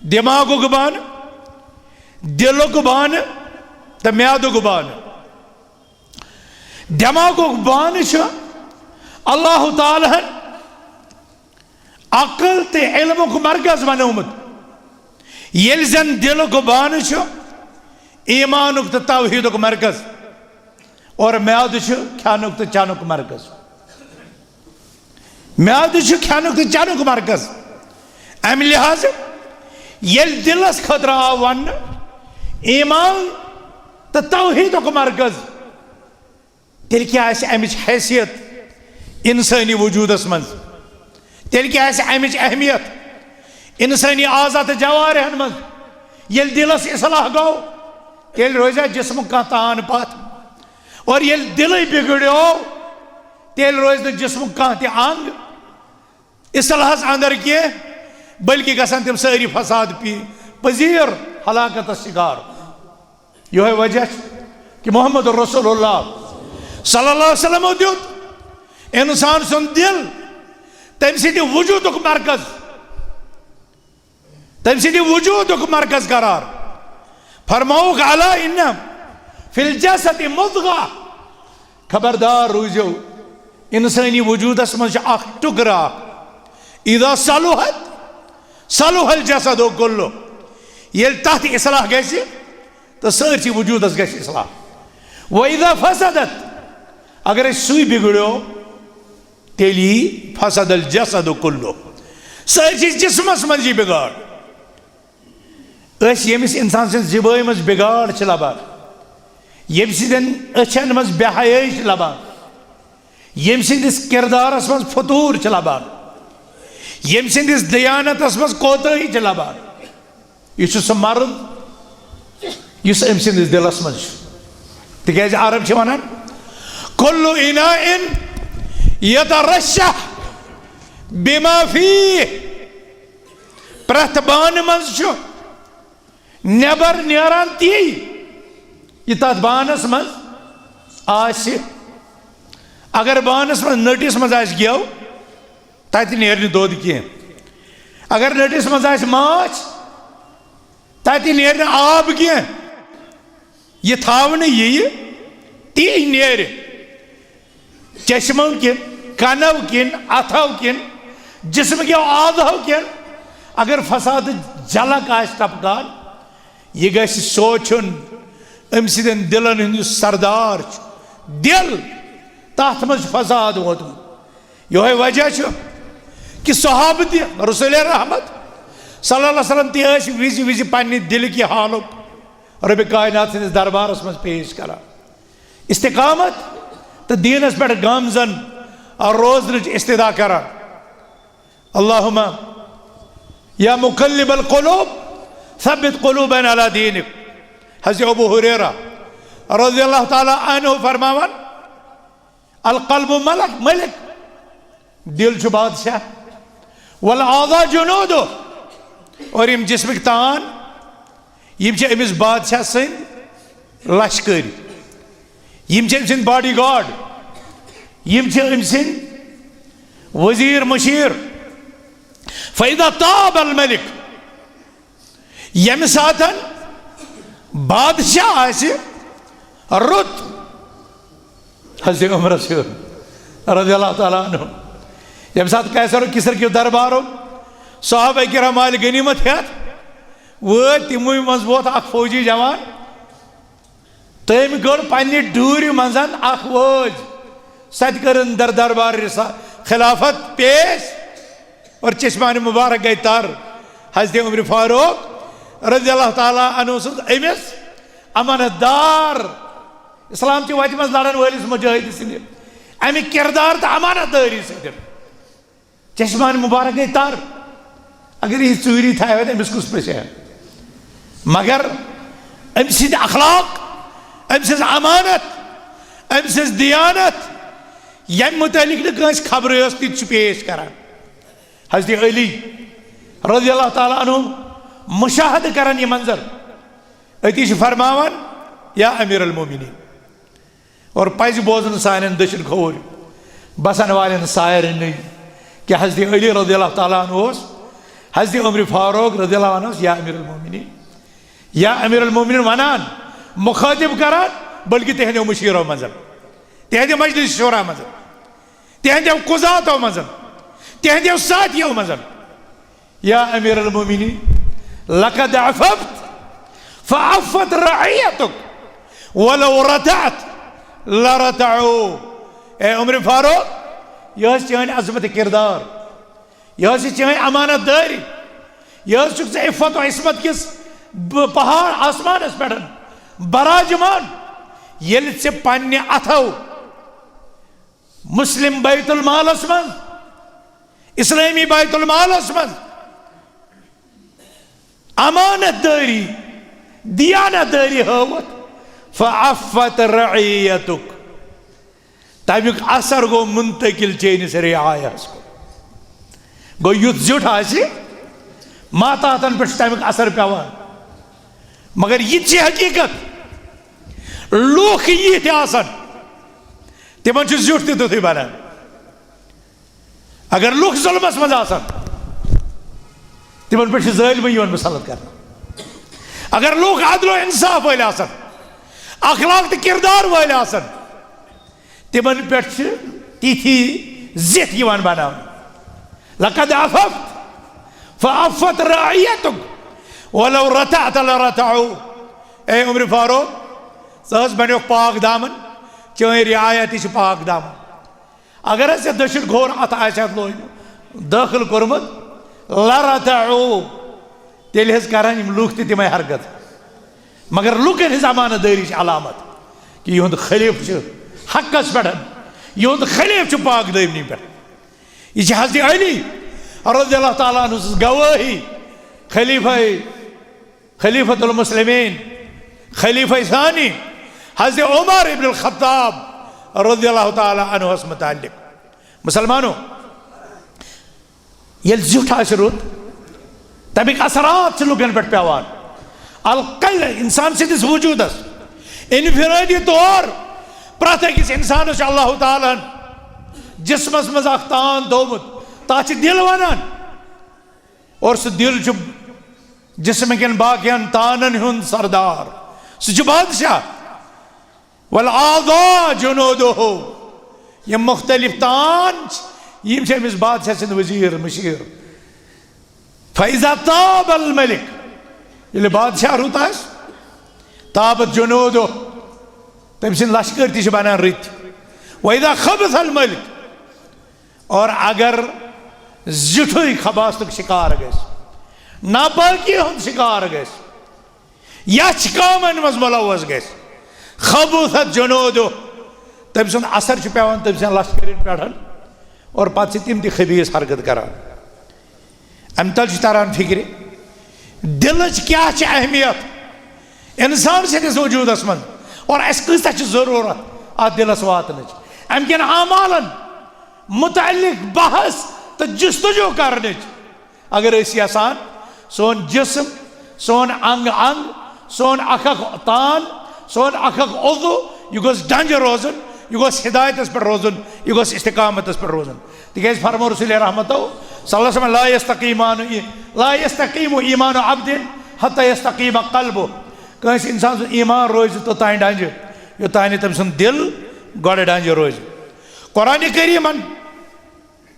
دٮ۪ماغُک بانہٕ، دِلُک بانہٕ تہٕ میادُک بانہٕ۔ دٮ۪ماغُک بانہٕ چھُ اللہ تعالیٰ ہن عقل تہٕ علمُک مرکز بنومُت، ییٚلہِ زن دِلُک بانہٕ چھُ ایمانُک تہٕ توحیدُک مرکز، اور میادٕ چھُ کھٮ۪نُک تہٕ چٮ۪نُک مرکز۔ میادٕ چھُ کھٮ۪نُک تہٕ چٮ۪نُک مرکز۔ امہِ لحاظہٕ ییٚلہِ دِلس خٲطرٕ آو وننہٕ ایمان تہٕ توحیدُک مرکز، تیٚلہِ کیٛاہ آسہِ اَمِچ حیثیت اِنسٲنی وجوٗدس منٛز؟ تیٚلہِ کیٛاہ آسہِ اَمِچ اہمیت اِنسٲنی اعضا تہٕ جوارحن منٛز؟ ییٚلہِ دِلس اصلاح گوٚو، تیٚلہِ روزِ اَتھ جسمُک کانٛہہ تان پتھ، اور ییٚلہِ دِلٕے بِگڑیو، تیٚلہِ روزِ نہٕ جسمُک کانٛہہ تہِ انگ اصلاحس اندر کینٛہہ، بلکہ گژھن تِم سٲری فساد پی-، پذیر، ہلاکتس شکار۔ یہے وجہ چھُ کہ محمد رسول اللہ صلی اللہ علیہ وسلم دیُت انسان سُنٛد دل تٔمۍ سٕنٛدِ وجودُک مرکز، تٔمۍ سٕنٛدِ وجودُک مرکز قرار۔ فرماوُکھ، الا ان فی الجسد مضغہ، خبردار روٗزِو، انسٲنی وجودس منٛز چھُ اکھ ٹُکرٕ اکھ۔ اذا صلحت صلح الجسد کلہ، ییٚلہِ تتھ اصلاح گژھِ، تہٕ سٲرسٕے وجودس گژھِ اصلاح۔ و اذا فسدت، اگر أسۍ سُے بگڑیو، تیٚلہِ یی فسد الجسد کلہ، سٲرسٕے جسمس منٛز یی بگاڑ۔ أسۍ ییٚمِس انسان سٕنٛز زِبٲے منٛز بگاڑ چھِ لبان، ییٚمہِ سٕنٛدٮ۪ن أچھن منٛز بے حیٲیی چھِ لبان، ییٚمہِ سٕنٛدِس کردارس منٛز فتوٗر چھِ لبان، ییٚمہِ سٕنٛدِس دیانتس منٛز کوتٲہی چھِ لبان، یہِ چھُ سُہ مرض یُس أمۍ سٕنٛدِس دِلس منٛز چھُ۔ تِکیٛازِ عرب چھِ ونان، کل اناء یترشح بما فیہ، پرٛٮ۪تھ بانہٕ منٛز چھُ نٮ۪بر نیران تی، یہِ تتھ بانس منٛز آسہِ۔ اگر بانس منٛز، نٔٹِس منٛز آسہِ گٮ۪و، تتہِ نیرِ نہٕ دۄد کینٛہہ۔ اگر نٔٹِس منٛز آسہِ ماچھ، تتہِ نیرِ نہٕ آب کینٛہہ۔ یہِ تھاونہٕ یِیہِ، تی نیرِ۔ چشمو کِن، کنو کِن، اتھو کِن، جسم کیو اعضاو کِن، اگر فساد جلک آسہِ ٹپکان، یہِ گژھِ سونچُن، أمۍ سٕنٛدٮ۪ن دِلن ہُنٛد یُس سردار چھُ، دِل، تتھ منٛز چھُ فساد ووتمُت۔ یہے وجہ چھُ کہ صحابہ تہِ رسول رحمت صلی اللہ علیہ وسلم تہِ ٲسۍ وِزِ وِزِ پننہِ دِلٕکۍ حالُک رۄبِ کائنات سٕنٛدِس دربارس منٛز پیش کران۔ استقامت تہٕ دیٖنس پٮ۪ٹھ گامزن روزنٕچ استدعا کران۔ اللہم یا مقلب القلوب، ثبت قلوبنا علی دینک۔ حضرت ابو ہریرہ رضی اللہ تعالیٰ عنہ فرماوان، القلب ملک ملک، دل چھُ بادشاہ، والاعضاء جنودہ، اور یِم جسمٕکۍ تان، یِم چھِ أمِس بادشاہ سٕنٛدۍ لشکر، یِم چھِ أمۍ سٕنٛدۍ باڈی گارڈ، یِم چھِ أمۍ سٕنٛدۍ وزیر مشیر۔ فاذا طاب الملک، ییٚمہِ ساتن بادشاہ آسہِ رُت، حضرت عمرس ہیوٚر رضی اللہ تعالیٰ عنہ، ییٚمہِ ساتہٕ قیصر و کسر کیو دربارو صحابہ کرام مال غنیمت ہٮ۪تھ وٲتۍ، تِموٕے منٛز ووت اکھ فوجی جوان، تٔمۍ کٔڑ پننہِ ڈوٗرِ منٛز اکھ وٲج، سۄ تہِ کٔرٕن در دربار رسا-، خلافت پیش، اور چشمان مبارک گٔے تر۔ حضرت عمر فاروق رضی اللہ تعالیٰ عنہ سٕنٛز أمِس امانت دار، اسلام چہِ وتہِ منٛز لڑن وٲلِس مجاہد سٕنٛدِ امہِ کردار تہٕ امانت دٲری سۭتۍ چشمان مبارک گٔے تر۔ اگر یہِ ژوٗری تھایہِ ہا، أمِس کُس پرٛژھِ ہا؟ مگر أمۍ سٕنٛدۍ اخلاق، أمۍ سٕنٛز امانت، أمۍ سٕنٛز دیانت، ییٚمہِ متعلق نہٕ کٲنٛسہِ خبرٕے ٲس، تہِ تہِ چھُ پیش کران۔ حضرت علی رضی اللہ تعالیٰ عنہ مشاہدٕ کران یہِ منظر، أتی چھِ فرماوان، یا امیر المومنین، اور پزِ بوزُن سانٮ۪ن دٔچھِنۍ کھووُرۍ بسن والٮ۪ن سارنٕے، کہ حضرت علی رضی اللہ تعالیٰ عنہ اوس حضرت عمر فاروق رضی اللہ عنہ اوس یا امیر المومنین، یا امیر المومنین ونان، مخاطب کران، بلکہ تہنٛدیو مشیرو منٛز، تہنٛدِ مجلس شورا منٛز، تہنٛدیو قضاتو منٛز، تہنٛدیو ساتھیو منٛز۔ یا امیر المومنین، لقد عففت فعفت رعیتک ولو رتعت لرتعوا۔ اے عمر فاروق، یہِ ٲس چٲنۍ عظمت کردار، یہِ ٲس یہِ چٲنۍ امانت دٲری، یہِ ٲس چھُکھ ژٕ عفت و عصمت کِس ب-، پہاڑ آسمانس پٮ۪ٹھ براجمان، ییٚلہِ ژےٚ پننہِ اتھو مسلم بیت المالس منٛز، اسلامی بیت المالس منٛز امانت دٲری، دیانت دٲری ہٲوتھ، فعفت رعیتک، تمیُک اثر گوٚو منتقل چٲنِس رعایاہس کُن۔ گوٚو یُتھ زیُٹھ آسہِ، ماتحتن پٮ۪ٹھ چھُ تمیُک اثر پٮ۪وان۔ مگر یہِ تہِ چھِ حقیٖقت، لوٗکھ یِتھۍ آسن، تِمن چھُ زیُٹھ تہِ تیُتھُے بنان۔ اگر لوٗکھ ظلمس منٛز آسن، تِمن پٮ۪ٹھ چھِ ظٲلمٕے یِوان مُسلط کرنہٕ۔ اگر لوٗکھ عدل و انصاف وٲلۍ آسن، اخلاق تہٕ کردار وٲلۍ آسن، تِمن پٮ۪ٹھ چھِ تِتھی زِٹھۍ یِوان بناونہٕ۔ لقد عففت فعفت رعیتک ولو رتعت لرتعوا۔ اے عمر فاروق، ژٕ حظ بنیوکھ پاک دامن، چٲنۍ رعایا تہِ چھِ پاک دامن۔ اگر حظ ژےٚ دٔچھُن کھووُر اتھ آسہِ ہا لویمُت، دٲخل کوٚرمُت، لرتعوا، تیٚلہِ حظ کرن یِم لوٗکھ تہِ تِمے حرکت۔ مگر لوٗکن ہٕنٛز امانت دٲری چھِ علامت کہِ یِہُنٛد خلیفہٕ چھُ حقس پٮ۪ٹھ، یِہُنٛد خلیفہٕ چھُ پاک دٲمنی پٮ۪ٹھ۔ یہِ چھِ حضرت علی رضی اللہ تعالیٰ عنہ سٕنٛز گوٲہی، خلیفہ، خلیفۃ المسلمین، خلیفہ ثانی، حضرت عمر ابن الخطاب رضی اللہ تعالیٰ عنہس متعلق۔ مسلمانو، ییٚلہِ زیُٹھ آسہِ رُت، تَمِکۍ اثرات چھِ لُکن پٮ۪ٹھ پٮ۪وان۔ القل، انسان سٕنٛدِس وجوٗدس انفرٲدی طور پرٛٮ۪تھ أکِس انسانس چھُ اللہ تعالیٰ ہن جسمس منٛز اکھ تان تھوٚومُت، تتھ چھِ دِل ونان۔ اور سُہ دِل چھُ جسم کٮ۪ن باقین تانن ہُنٛد سردار، سُہ چھُ بادشاہ۔ والاعضاء جنودہ، یِم مختلف تان چھِ، یِم چھِ أمِس بادشاہ سٕنٛدۍ وزیر مشیر۔ فاذا طاب الملک، ییٚلہِ بادشاہ رُت آسہِ، طابت جنودہ، تٔمۍ سٕنٛدۍ لشکر تہِ چھِ بنان رٕتۍ۔ واذا خبث الملک، اور اگر زِٹھُے خباثتُک شکار گژھِ، ناپٲکی ہُنٛد شکار گژھِ، یَژھِ کامن منٛز ملوث گژھِ، خبثت جنودہ، تٔمۍ سُنٛد اثر چھُ پٮ۪وان تٔمۍ سٕنٛدٮ۪ن لشکرن پٮ۪ٹھ، اور پتہٕ چھِ تِم تہِ خبیث حرکت کران۔ امہِ تل چھُ تران فکرِ، دلٕچ کیٛاہ چھِ اہمیت انسان سٕنٛدِس وجوٗدس منٛز، اور اسہِ کۭژاہ چھِ ضروٗرت اتھ دلس واتنٕچ۔ امہِ کٮ۪ن اعمالن متعلق بحث تہٕ جستجو کرنٕچ۔ اگر أسۍ یژھان سون جسم، سون انگ انگ، سون اکھ اکھ تان، سون اکھ اکھ عضو، یہِ گوٚژھ ڈنجہِ روزُن، یہِ گوٚژھ ہدایتس پٮ۪ٹھ روزُن، یہِ گوٚژھ استقامتس پٮ۪ٹھ روزُن۔ تِکیٛازِ فرمو رسول رحمتو صلی اللہ علیہ وسلم، "لا یستقیمان ای-، لا یستقیم ایمان عبد حتی یستقیم قلبہ"۔ کٲنٛسہِ انسان سُنٛد ایمان روزِ توٚتام ڈنجہِ، یوٚتام نہٕ تٔمۍ سُنٛد دل گۄڈٕ ڈنجہِ روزِ۔ قرآن کریمن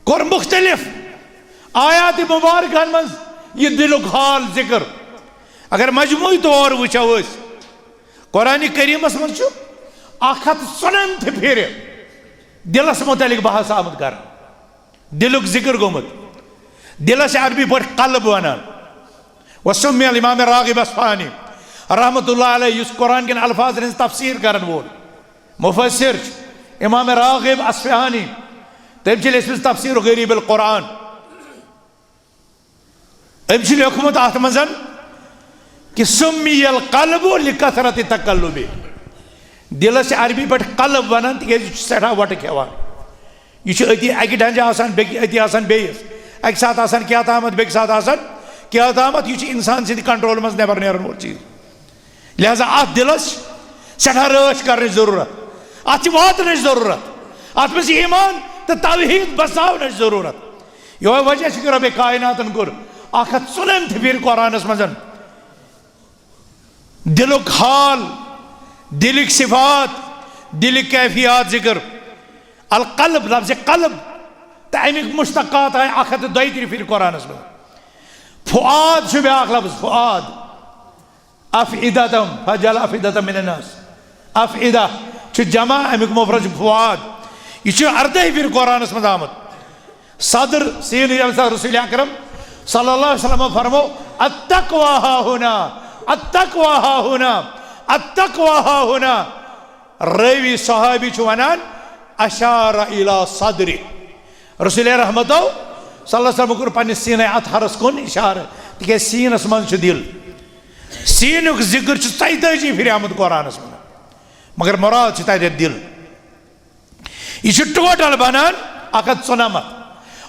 کوٚر مختلف آیات مبارکن منٛز یہِ دلُک حال ذکر۔ اگر مجموعی طور وٕچھو أسۍ، قرآن کریمس منٛز چھُ اکھ ہتھ ژُنمتھ پھرِ دلس متعلق بحث آمُت کرنہٕ، دلُک ذکر گوٚمُت۔ دلس چھِ عربی پٲٹھۍ قلب ونان۔ وسمی الامام راغب اصفہانی رحمۃ اللہ علیہ، یُس قرآن کٮ۪ن الفاظن ہٕنٛز تفسیر کرن وول مفسر چھُ، امام راغب اصفہانی، تٔمۍ چھِ لیچھمٕژ تفسیر غریب القرآن۔ أمۍ چھُ لیوٚکھمُت اَتھ منٛز کہِ سُمی القلب لکثرت تقلبہ۔ دِلَس چھِ عربی پٲٹھۍ قلب وَنان، تِکیٛازِ یہِ چھُ سٮ۪ٹھاہ وَٹہٕ کھٮ۪وان۔ یہِ چھُ أتی اَکہِ ڈَنجہِ آسان، بیٚکہِ، أتی آسان بیٚیِس، اَکہِ ساتہٕ آسان کیٛاہ تامَتھ، بیٚکہِ ساتہٕ آسان کیٛاہ تامَتھ۔ یہِ چھُ اِنسان سٕنٛدِ کنٹرول منٛز نٮ۪بر نیرَن وول چیٖز۔ لہذا اَتھ دِلَس چھِ سٮ۪ٹھاہ رٲچھ کَرنٕچ ضروٗرت، اَتھ چھِ واتنٕچ ضروٗرت، اَتھ منٛز چھِ ایمان تہٕ توحیٖد بساونٕچ ضروٗرت۔ یہوے وجہ چھُ کہ رب کائناتن کوٚر اکھ ہتھ ژُنمتھ پھِرِ قرآنس منٛز دلُک حال، دلٕکۍ صفات، دلٕکۍ کیفیات ذکر۔ القلب، لفظ قلب تہٕ امیُک مشتقات آیہِ اکھ ہتھ تہٕ دۄیہِ ترٕٛہ پھِرِ قرآنس منٛز۔ فؤاد چھُ بیاکھ لفظ، فؤاد۔ افئدتم، فجعل افئدتم من الناس۔ افئدہ چھُ جمع، امیُک مفرد چھُ فؤاد۔ یہِ چھُ ارداہہِ پھِرِ قرآنس منٛز آمُت۔ صدر سین ییٚمہِ ساتہٕ رسول اکرم صلی اللہ علیہ وسلم فرمو، "التقوی ها هنا، التقوی ها هنا، التقوی ها هنا"۔ رٲوی صحابی چھُ ونان، "اشار الی صدری"۔ رسول رحمتو صلی اللہ علیہ وسلم کوٚر پننِس سینہ اطہرس کُن اشارٕ، تِکیٛازِ سینس منٛز چھُ دِل۔ سینُک ذکر چھُ ژۄیتٲجی پھِرِ آمُت قرآنس منٛز، مگر مراد چھُ تتہِ دِل۔ یہِ چھُ ٹوٹل بنان اکھ ہتھ ژُنمتھ۔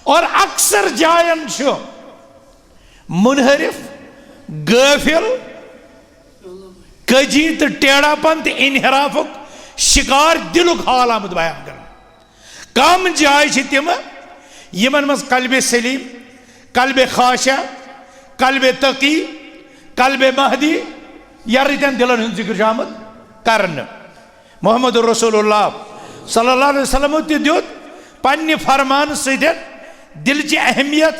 اور اکثر جاین چھُ منحرف، غٲفل، کجی تہٕ ٹیڑا پن تہٕ انحرافُک شکار دلُک حال آمُت بیان کرنہٕ۔ کم جایہِ چھِ تِم یِمن منٛز قلبِ سلیم، قلبِ خاشع، قلبِ تقی، قلبِ مہدی، یرٕتٮ۪ن دلن ہُنٛد ذکر چھُ آمُت کرنہٕ۔ محمد رسول اللہ صلی اللہ علیہ وسلم تہِ دیُت پننہِ فرمانہٕ سۭتۍ دلچہِ اہمیت،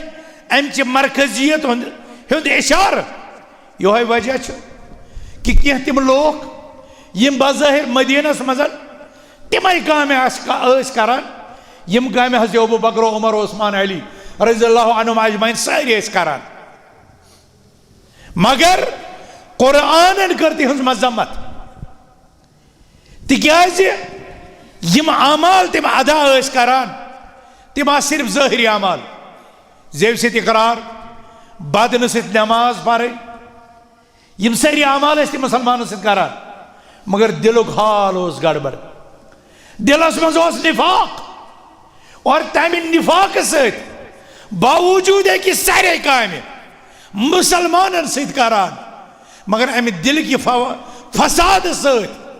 امچہِ مرکزیت ہُنٛد، ہُنٛد اشارٕ۔ یہوے وجہ چھُ کہ کینٛہہ تِم لوٗکھ یِم بظٲہر مدینس منٛز تِمے کامہِ آسہٕ کا-، ٲسۍ کران، یِم کامہِ حضرت ابو بکر، عمر، عثمان، علی رضی اللہ عنہم اجمعین سٲری ٲسۍ کران۔ مگر قرآنن کٔر تِہنٛز مذمت، تِکیٛازِ یِم اعمال تِم ادا ٲسۍ کران، تِم آسہٕ صرف ظٲہری اعمال، زیو سۭتۍ اقرار، بدنہٕ سۭتۍ نماز پرٕنۍ، یِم سٲری اعمال ٲسۍ تِم مسلمانن سۭتۍ کران، مگر دِلُک حال اوس گڑبڑ۔ دِلس منٛز اوس نفاق، اور تمہِ نفاقہٕ سۭتۍ باوجود أکِس سارے کامہِ مسلمانن سۭتۍ کران، مگر امہِ دِلکہِ فو-، فسادٕ سۭتۍ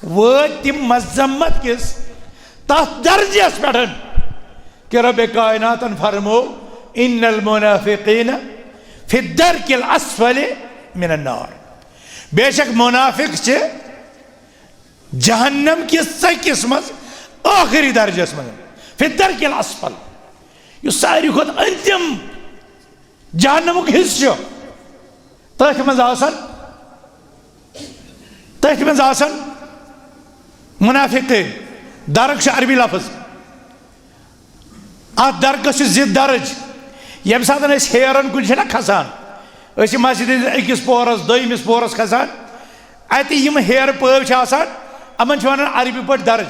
وٲتۍ تِم مذمت کِس تتھ درجس پٮ۪ٹھ کہ رب کائناتن فرمو، "ان المنافقین فی الدرک الاسفل من النار"۔ بے شک منافق چھِ جہنم کِس ژٔکِس منٛز ٲخری درجس منٛز، فی الدرک الاسفل، یُس ساروی کھۄتہٕ أنٛدِم جہنمُک حصہٕ چھُ۔ تٔتھۍ منٛز آسن، تٔتھۍ منٛز آسن منافقین۔ درک چھُ عربی لفظ۔ اتھ درکس چھِ زٕ درج۔ ییٚمہِ ساتہٕ أسۍ ہیرن کُن چھِنہ کھسان، أسۍ چھِ مسجد ہٕنٛدِس أکِس پورس، دوٚیمِس پورس کھسان، اتہِ یِم ہیرٕ پٲوۍ چھِ آسان، یِمن چھِ ونان عربی پٲٹھۍ درج۔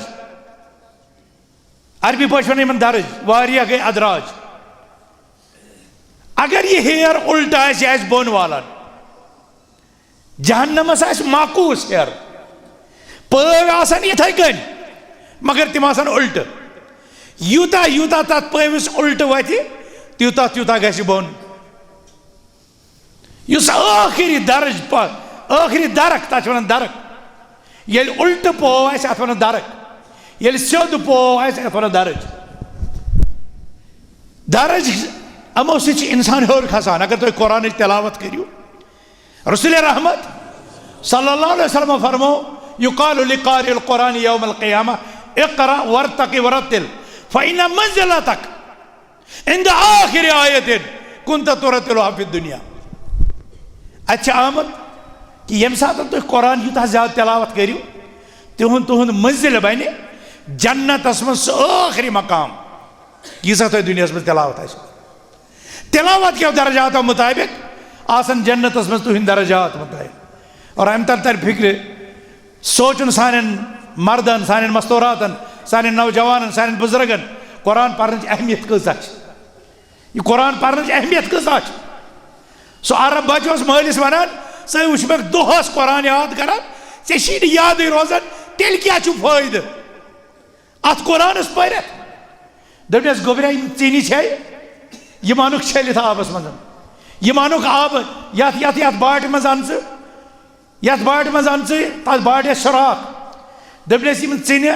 عربی پٲٹھۍ چھِ ونان یِمن درج، واریاہ گٔے ادراج۔ اگر یہِ ہیر الٹہٕ آسہِ، یہِ آسہِ بۄن والان، جہنمس آسہِ معکوس ہیر، پٲوۍ آسن یِتھے کٔنۍ، مگر تِم آسن الٹہٕ۔ یوٗتاہ یوٗتاہ تتھ پٲوِس الٹہٕ وتھِ، تیوٗتاہ تیوٗتاہ گژھِ بۄن۔ یُس ٲخری درج پہ-، ٲخری درک، تتھ چھِ ونان درک۔ ییٚلہِ الٹہٕ پوو آسہِ، اتھ ونان درک۔ ییٚلہِ سیوٚد پوو آسہِ، اتھ ونان درج۔ درج، یِمو سۭتۍ چھِ انسان ہیوٚر کھسان۔ اگر تُہۍ قرآنٕچ تلاوت کٔرِو، رسول رحمت صلی اللہ علیہ وسلم فرمو، یقال لقاری القرآن یوم القیامہ، اقرا وارتق ورتل، فإن منزلتک عند آخر آیت کنت ترتلها فی الدنیا۔ اتہِ چھِ آمُت کہِ ییٚمہِ ساتہٕ تُہۍ قرآن یوٗتاہ زیادٕ تلاوت کٔرِو، تِہُنٛد، تُہُنٛد منزل بنہِ جنتس منٛز سُہ ٲخری مقام، ییٖژاہ تۄہہِ دُنیاہس منٛز تلاوت آسہِ۔ تلاوت کیو درجاتو مطابق آسن جنتس منٛز تُہنٛدۍ درجات مطابق۔ اور امہِ تل تر فکرِ، سونچُن سانٮ۪ن مردن، سانٮ۪ن مستوراتن، سانٮ۪ن نوجوانن، سانٮ۪ن بزرگن، قرآن پرنٕچ اہمیت کۭژاہ چھِ۔ یہِ قرآن پرنٕچ اہمیت کۭژاہ چھِ۔ سُہ عرب بچہٕ اوس مٲلِس ونان، "ژٕ وٕچھ مےٚ دۄہس قرآن یاد کران، ژےٚ چھی نہٕ یادٕے روزان، تیٚلہِ کیٛاہ چھُ فٲیدٕ؟" اتھ قرآنس پٔرِتھ۔ دوٚپنس، "گوٚبریا، یِم ژِنہِ چھے، یِم انُکھ چھٔلِتھ آبس منٛز۔ یِم انُکھ آبہٕ، یتھ، یتھ، یتھ باٹہِ منٛز ان ژٕ، یتھ باٹہِ منٛز ان ژٕ، تتھ باٹہِ آسہِ سُراخ۔" دوٚپنس، "یِم ژِنہِ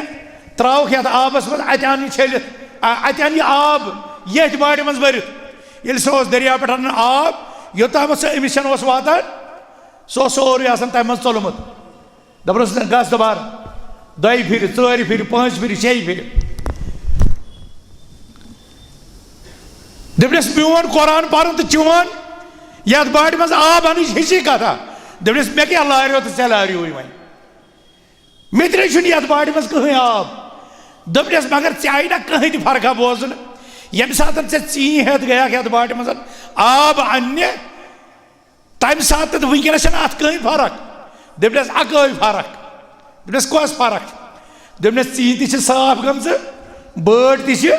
ترٛاوکھ یتھ آبس منٛز، اتہِ ان یہِ چھٔلِتھ، ا-، اتہِ ان یہِ آب یتھ باٹہِ منٛز بٔرِتھ۔" ییٚلہِ سُہ اوس دریا پٮ۪ٹھ انان آب، یوٚتام سُہ أمِس چھَنہٕ اوس واتان، سُہ اوس سورُے آسان تمہِ منٛز ژوٚلمُت۔ دپان اوس، "نہ، گژھ دُبارٕ، دۄیہِ پھِرِ، ژورِ پھِرِ، پانٛژِ پھِرِ، شیٚیہِ پھِرِ۔" دوٚپنس، "میون قرآن پرُن تہٕ چون یتھ باٹہِ منٛز آب انٕچ ہِشی کتھا۔" دوٚپنس، "مےٚ کیٛاہ لاریو تہٕ ژےٚ لاریوٕے وۄنۍ؟ مےٚ تہِ نَے چھُنہٕ یتھ باٹہِ منٛز کٕہٕنۍ آب۔" دوٚپنس، "مگر ژےٚ آیہِ نہ کٕہٕنۍ تہِ فرقا بوزنہٕ؟ ییٚمہِ ساتہٕ ژےٚ ژیٖنۍ ہٮ۪تھ گٔیکھ یتھ باٹہِ منٛز آب اننہِ، تمہِ ساتہٕ تہٕ وٕنکیٚنس چھنہٕ اتھ کٕہٕنۍ فرق۔" دوٚپنس، "اکٲے فرق۔" دوٚپنس، "کۄس فرق؟" دوٚپنس، "ژیٖنۍ تہِ چھِ صاف گٔمژٕ، بٲٹۍ تہِ چھِ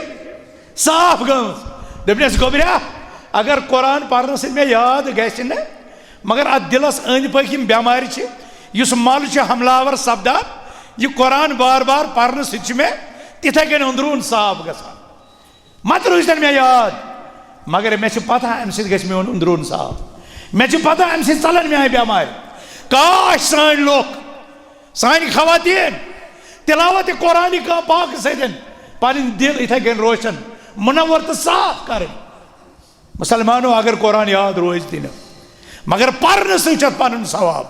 صاف گٔمٕژ۔" دوٚپنس، "گوٚبریا، اگر قرآن پرنہٕ سۭتۍ مےٚ یاد گژھِ نہٕ، مگر اتھ دِلس أنٛدۍ پٔکۍ یِم بٮ۪مارِ چھِ، یُس مل چھُ حملہ آور سپدان، یہِ قرآن بار بار پرنہٕ سۭتۍ چھُ مےٚ تِتھے کٔنۍ أنٛدروٗن صاف گژھان۔" متہٕ روٗزتن مےٚ یاد، مگر مےٚ چھِ پتہ امہِ سۭتۍ گژھِ میون أنٛدروٗن صاف۔ مےٚ چھِ پتہ امہِ سۭتۍ ژلن میانہِ بٮ۪مارِ۔ کاش سٲنۍ لُکھ، سانہِ خواتین تلاوت قرآن کا-، پاک سۭتۍ پنٕنۍ دِل یِتھے کٔنۍ روشن، منور تہٕ صاف کرٕنۍ۔ مسلمانو، اگر قرآن یاد روزِ تہِ نہٕ، مگر پرنہٕ سۭتۍ چھُ اتھ پنُن ثواب،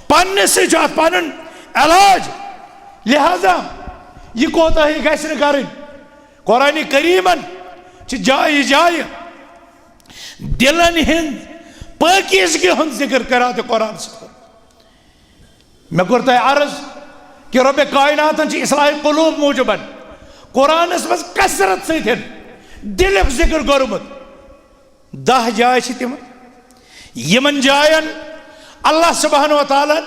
پرنہٕ سۭتۍ چھُ اتھ پنُن علاج۔ لہذا یہِ کوتاہی گژھِ نہٕ کرٕنۍ۔ قرآن کریمن چھِ جایہِ جایہِ دلن ہٕنٛز پٲکیزگی ہُنٛد ذکر کران تہٕ قرآن سۭتۍ۔ مےٚ کوٚر تۄہہِ عرض کہِ رۄبِ کائناتن چھِ اصلاح قلوب موٗجوٗبن قرآنس منٛز کثرت سۭتۍ دِلُک ذکر کوٚرمُت۔ دَہ جایہِ چھِ تِم، یِمن جاین اللہ سبحانہ و تعالیٰ ہن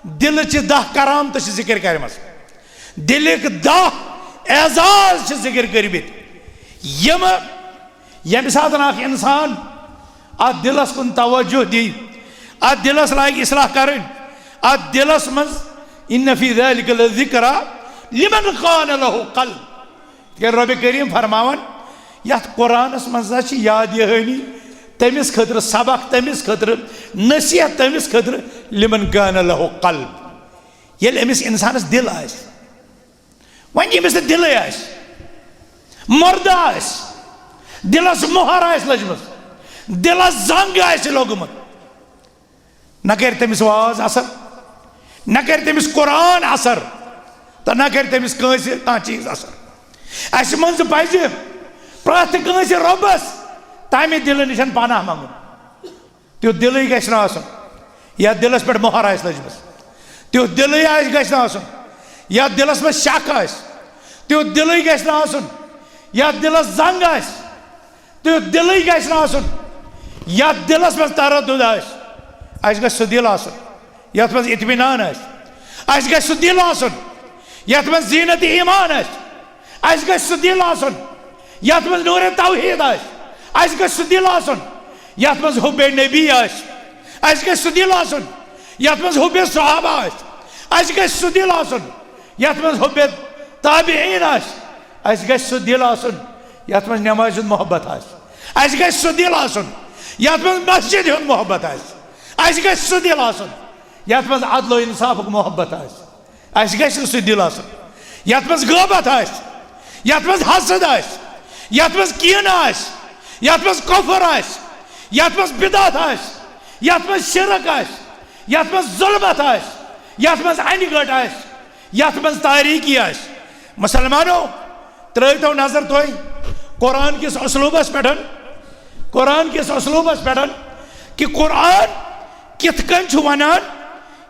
دِلٕچہِ دَہ کرامتہٕ چھِ ذکر کرِمژٕ، دِلٕکۍ دَہ اعزاز چھِ ذکر کٔرمٕتۍ، یِم ییٚمہِ ساتہٕ اکھ انسان اتھ دِلس کُن توجہ دی، اتھ دِلس لاگہِ اصلاح کرٕنۍ، اتھ دِلس منٛز، "ان فی ذلک لذکری لمن کان لہ قلب"، تِکیازِ رۄبِ کریٖم فرماوان، یتھ قرآنس منٛز ہسا چھِ یاد دہٲنی تٔمِس خٲطرٕ، سبق تٔمِس خٲطرٕ، نصیحت تٔمِس خٲطرٕ، لمن کان لہ قلب، ییٚلہِ أمِس انسانس دِل آسہِ۔ وۄنۍ ییٚمِس نہٕ دِلٕے آسہِ، مُردٕ آسہِ، دِلس مۄہر آسہِ لٔجمٕژ، دِلس زنگ آسہِ لوٚگمُت، نہ کرِ تٔمِس واز اثر، نہ کرِ تٔمِس قرآن اثر، تہٕ نہ کرِ تٔمِس کٲنٛسہِ کانٛہہ چیٖز اثر۔ اسہِ منٛز پزِ پرٛٮ۪تھ کٲنٛسہِ رۄبس تمہِ دِلہٕ نِش پناہ منٛگُن۔ تیُتھ دِلٕے گژھِ نہٕ آسُن یتھ دِلس پٮ۪ٹھ مۄہر آسہِ لٔجمٕژ۔ تیُتھ دِلٕے آسہِ، گژھِ نہٕ آسُن یتھ دِلس منٛز شک آسہِ۔ تیُتھ دِلٕے گژھِ نہٕ آسُن یتھ دِلس زنگ آسہِ۔ تیُتھ دِلٕے گژھِ نہٕ آسُن یتھ دِلس منٛز تردُد آسہِ۔ اسہِ گژھِ سُہ دِل آسُن یتھ منٛز اطمینان آسہِ۔ اسہِ گژھِ سُہ دِل آسُن یتھ منٛز زینت ایمان آسہِ۔ اسہِ گژھِ سُہ دِل آسُن یتھ منٛز نور توحید آسہِ۔ اسہِ گژھِ سُہ دِل آسُن یتھ منٛز حب نبی آسہِ، اسہِ گژھِ سُہ دِل آسُن۔ یتھ منٛز حب صحابہ آسہِ، اسہِ گژھِ سُہ دِل آسُن۔ یتھ منٛز حب تابعین آسہِ، اسہِ گژھِ سُہ دِل آسُن۔ یتھ منٛز نمازِ ہُنٛد محبت آسہِ، اسہِ گژھِ سُہ دِل آسُن۔ یتھ منٛز مسجد ہُنٛد محبت آسہِ، اسہِ گژھِ سُہ دِل آسُن۔ یتھ منٛز عدل و انصافُک محبت آسہِ، اسہِ گژھِ نہٕ سُہ دِل آسُن۔ یتھ منٛز غٲبت آسہِ، یتھ منٛز حسد آسہِ، یتھ منٛز کینہٕ آسہِ، یتھ منٛز کفر آسہِ، یتھ منٛز بدعت آسہِ، یتھ منٛز شرک آسہِ، یتھ منٛز ظلمت آسہِ، یتھ منٛز انہِ گٔٹ آسہِ، یتھ منٛز تاریکی آسہِ۔ مسلمانو، ترٲیتو نظر تُہۍ قرآن کِس اسلوبس پٮ۪ٹھ، قرآن کِس اسلوبس پٮ۪ٹھ، کہِ قرآن کِتھ کٔنۍ چھُ ونان،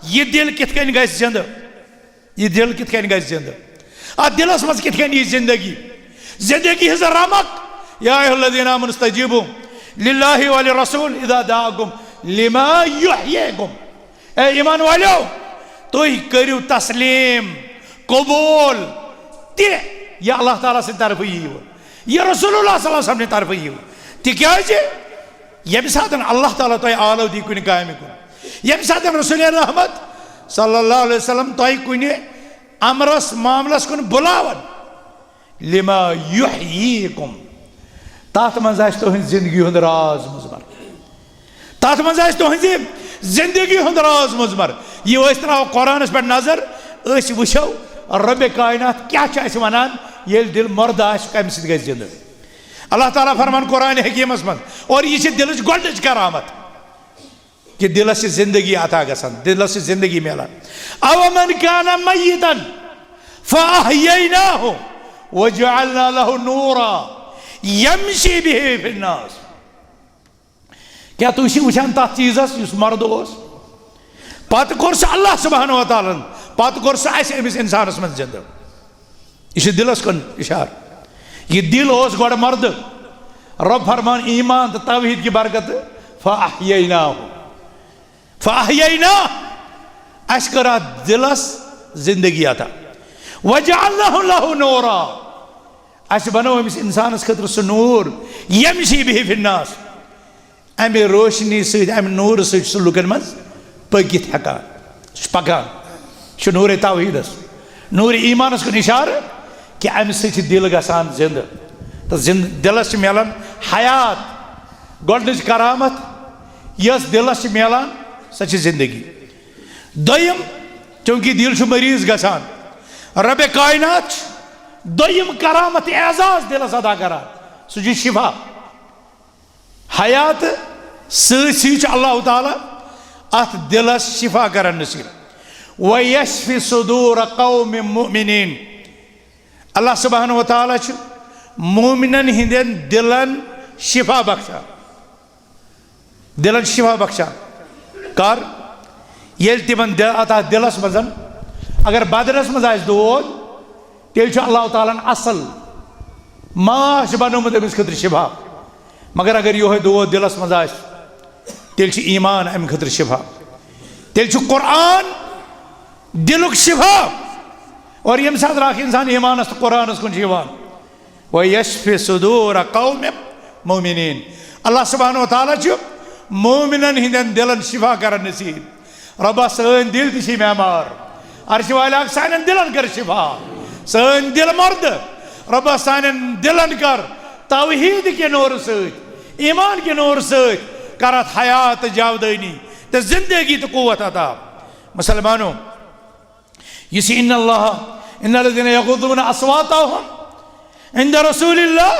یہِ دِل کِتھ کٔنۍ گژھِ زندٕ۔ یہِ دِل کِتھ کٔنۍ گژھِ زِندٕ؟ اتھ دِلس منٛز کِتھ کٔنۍ یی زندگی؟ زندگی ہٕنٛز رمق۔ یا ایھا الذین آمنوا استجیبوا للہ وللرسول اذا دعاکم لما یحییکم۔ اے ایمان والیو، تُہۍ کٔرِو تسلیم، قبول تہِ، یہِ اللہ تعالیٰ سٕنٛدِ طرفہٕ ییٖوٕ، یہِ رسول اللہ صلی اللہ علیہ وسلم سٕنٛدِ طرفہٕ ییٖوٕ۔ تِکیٛازِ ییٚمہِ ساتہٕ اللہ تعالیٰ تۄہہِ آلو دی کُنہِ کامہِ کُن، ییٚمہِ ساتہٕ رسول رحمت صلی اللہ علیہ وسلم تۄہہِ کُنہِ امرس معاملس کُن بُلاون، لما یحییکم، تتھ منٛز آسہِ تُہنٛز زندگی ہُنٛد راز مُضمر۔ تتھ منٛز آسہِ تُہنٛزِ زندگی ہُنٛد راز مُضمر۔ یہِ أسۍ ترٛاوو قرآنس پٮ۪ٹھ نظر، أسۍ وٕچھو رۄبِ کائنات کیٛاہ چھُ اَسہِ ونان، ییٚلہِ دِل مردٕ آسہِ، کمہِ سۭتۍ گژھِ زندٕ؟ اللہ تعالیٰ فرمان قرآن حکیمس منٛز، اور یہِ چھِ دِلٕچ گۄڈٕنِچ کرامت، کہ دِلس چھِ زندگی عطا گژھان، دِلس چھِ زندگی میلان۔ اومن کان میتا فاحییناہ وجعلنا لہ نورا یمشی بہ فی الناس۔ کیٛاہ تُہۍ چھِو وٕچھان تتھ چیٖزس یُس مردٕ اوس؟ پتہٕ کوٚر سُہ اللہ سبحانہ و تعالیٰ ہن، پتہٕ کوٚر سُہ اسہِ أمِس انسانس منٛز زندٕ۔ یہِ چھُ دِلس کُن اِشارٕ۔ یہِ دِل اوس گۄڈٕ مردٕ۔ رۄب فرمان ایمان تہٕ توحیٖد کہِ برکتہٕ، فاحییناہ۔ فاحییناہ۔ اسہِ کٔر اتھ دِلس زندگی عطا۔ وجعلنا لہ نورا۔ اسہِ بنوو أمِس انسانس خٲطرٕ سُہ نوٗر، یمشی بہ فی الناس۔ امہِ روشنی سۭتۍ، امہِ نوٗرٕ سۭتۍ چھُ سُہ لُکن منٛز پٔکِتھ ہٮ۪کان۔ سُہ چھُ پکان۔ یہِ چھُ نوٗرِ توحیٖدس، نوٗرِ ایٖمانس کُن اِشارٕ کہِ امہِ سۭتۍ چھِ دِل گژھان زِندٕ۔ تہٕ زِندٕ، دِلس چھِ میلان حیات۔ گۄڈٕنِچ کرامت یۄس دِلس چھِ میلان، سۄ چھِ زندگی۔ دوٚیِم، چونکہ دِل چھُ مریض گژھان، رۄبِ کائنات چھُ دوٚیِم کرامت اعزاز دِلس عطا کران، سُہ چھُ شفا۔ حیات سۭتۍ سۭتۍ چھُ اللہ تعالیٰ اتھ دِلس شفا کران نصیب۔ وَيَشْفِ صُدُورَ قَوْمٍ مُؤْمِنِينَ۔ اللہ سبحانہ و تعالیٰ چھُ مومنن ہٕنٛدٮ۪ن دِلن شفا بخشان۔ دِلن شفا بخشان۔ کر؟ ییٚلہِ تِمن دِ-، اتھ دِلس منٛز، اگر بدنس منٛز آسہِ دود، تیٚلہِ چھُ اللہ تعالیٰ ہن اصل ماچھ بنوومُت أمِس خٲطرٕ شفا۔ مگر اگر یِہوٚے دود دِلس منٛز آسہِ، تیٚلہِ چھُ ایٖمان اَمہِ خٲطرٕ شفا۔ تیٚلہِ چھُ قرآن دِلُک شفا۔ اور ییٚمہِ ساتہٕ اکھ انسان ایٖمانس تہٕ قرآنس کُن چھُ یِوان، وَيَشْفِ صُدُورَ قَوْمٍ مُؤْمِنِينَ۔ اللہ سبحانہ و تعالیٰ چھُ مومنن ہٕنٛدٮ۪ن دِلن شفا کران نصیب۔ رۄبا، سٲنۍ دِل تہِ چھِ بیمار۔ عرشہِ والیا، سانٮ۪ن دِلن کر شفا۔ سٲنۍ دِل مردٕ، رۄبا، سانٮ۪ن دِلن کر توحیٖد کہِ نورٕ سۭتۍ، ایٖمان کہِ نورٕ سۭتۍ کر اتھ حیات تہٕ جاودٲنی تہٕ زندگی تہٕ قوت عطا۔ مسلمانو، یُس یہِ ان اللہ، ان الذین یغضون اصواتہم عند رسول اللہ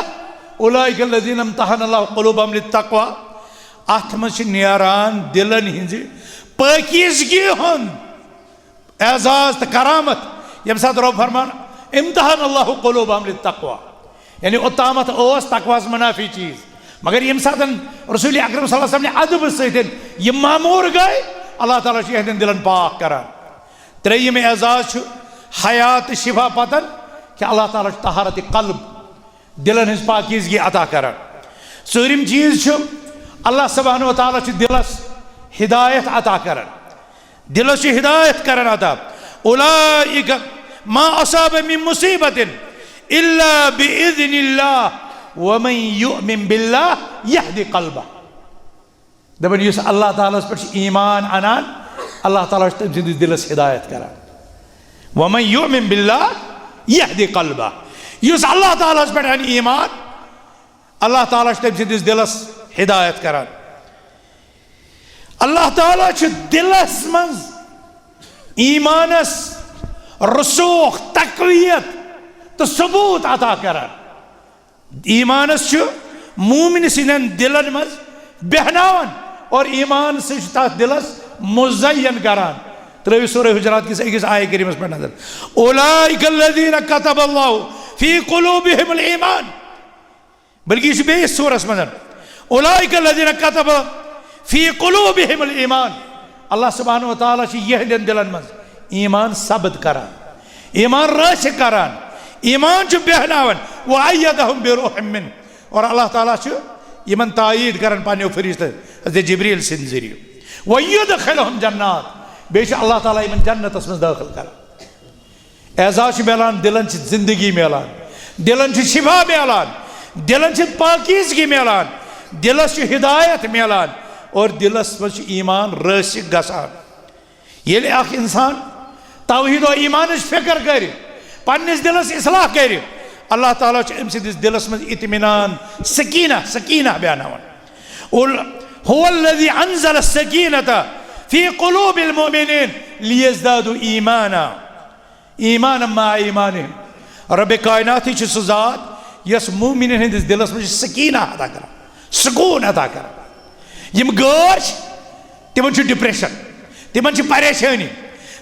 اولئک الذین امتحن اللہ قلوبہم للتقوی، اتھ منٛز چھِ نیران دِلن ہٕنٛزِ پٲکیزگی ہُنٛد اعزاز تہٕ کرامت، ییٚمہِ ساتہٕ رۄب فرمان، امتحن اللہ قلوبہم للتقوی، یعنی اوٚتامتھ اوس تقواہس منافی چیٖز، مگر ییٚمہِ ساتہٕ رسول اکرم صلی اللہ علیہ وسلم نہِ ادبہٕ سۭتۍ یہِ معموٗر گٔے، اللہ تعالیٰ چھُ یِہنٛدٮ۪ن دِلن پاک کران۔ ترٛیٚیِم اعزاز چھُ حیات تہٕ شفا پتن کہ اللہ تعالیٰ چھُ طہارت قلب، دِلن ہٕنٛز پاکیزگی عطا کران۔ ژوٗرِم چیٖز چھُ، اللہ سبحانہ و تعالیٰ چھُ دِلس ہدایت عطا کران۔ دِلس چھُ ہدایت کران عطا۔ اولئک ما اصاب من مصیبۃ الا باذن اللہ ومن یؤمن باللہ یہد قلبہ۔ دپان، یُس اللہ تعالیٰ ہس پٮ۪ٹھ چھُ ایمان انان، اللہ تعالیٰ چھُ تٔمۍ سٕنٛدِس دِلس ہدایت کران۔ ومن یؤمن باللہ یہدِ قلبہ۔ یُس اللہ تعالیٰ ہس پٮ۪ٹھ انہِ ایمان، اللہ تعالیٰ چھُ تٔمۍ سٕنٛدِس دِلس ہدایت کران۔ اللہ تعالیٰ چھُ دِلس منٛز ایمانس رسوخ، تقویت تہٕ ثبوت عطا کران۔ ایمانس چھُ مومن سٕنٛدٮ۪ن دِلن منٛز بیہناوان اور ایمان سۭتۍ چھُ تتھ دِلس مزین کران۔ ترٲوِو سورہ حجرات کِس أکِس آیہِ کریمس پٮ۪ٹھ نظر۔ اولئک الذین کتب اللہ فی قلوبہم الایمان۔ بلکہ یہِ چھُ بیٚیِس سورس منٛز، اولئک الذین کتب فی قلوبہم الایمان۔ اللہ سبحانہ و تعالیٰ چھُ یِہنٛدٮ۪ن دِلن منٛز ایمان ثبت کران، ایمان راسخ کران، ایمان چھُ بیہناوان۔ وأیدہم بروح منہ، اور اللہ تعالیٰ چھُ یِمن تائید کران پننیو فرشتو حضرت جبریل سٕنٛدِ ذٔریعہٕ۔ ویدخلہم جنات، بیٚیہِ چھُ اللہ تعالیٰ یِمن جنتس منٛز دٲخل کران۔ اعزاز چھُ میلان، دِلن چھِ زندگی میلان، دِلن چھُ شفا میلان، دِلن چھِ پاکیزگی میلان، دِلس چھُ ہدایت میلان اور دِلس منٛز چھُ ایمان راسخ گژھان۔ ییٚلہِ اکھ انسان توحید و ایمانٕچ فکر کرِ، پننِس دِلس اصلاح کرِ، اللہ تعالیٰ چھُ أمۍ سٕنٛدِس دِلس منٛز اطمینان، سکینہ، سکینہ بیاناوان۔ قل هو الذی انزل السکینۃ فی قلوب المؤمنین لیزدادوا ایمانا۔ ایمان مع ایمانہم۔ رب کائناتٕے چھُ سُہ ذات یۄس مومنن ہٕنٛدِس دِلس منٛز چھِ سکینہ عطا کران، سکوٗن عطا کران۔ یِم غٲر چھِ، تِمن چھُ ڈپریشن، تِمن چھِ پریشٲنی،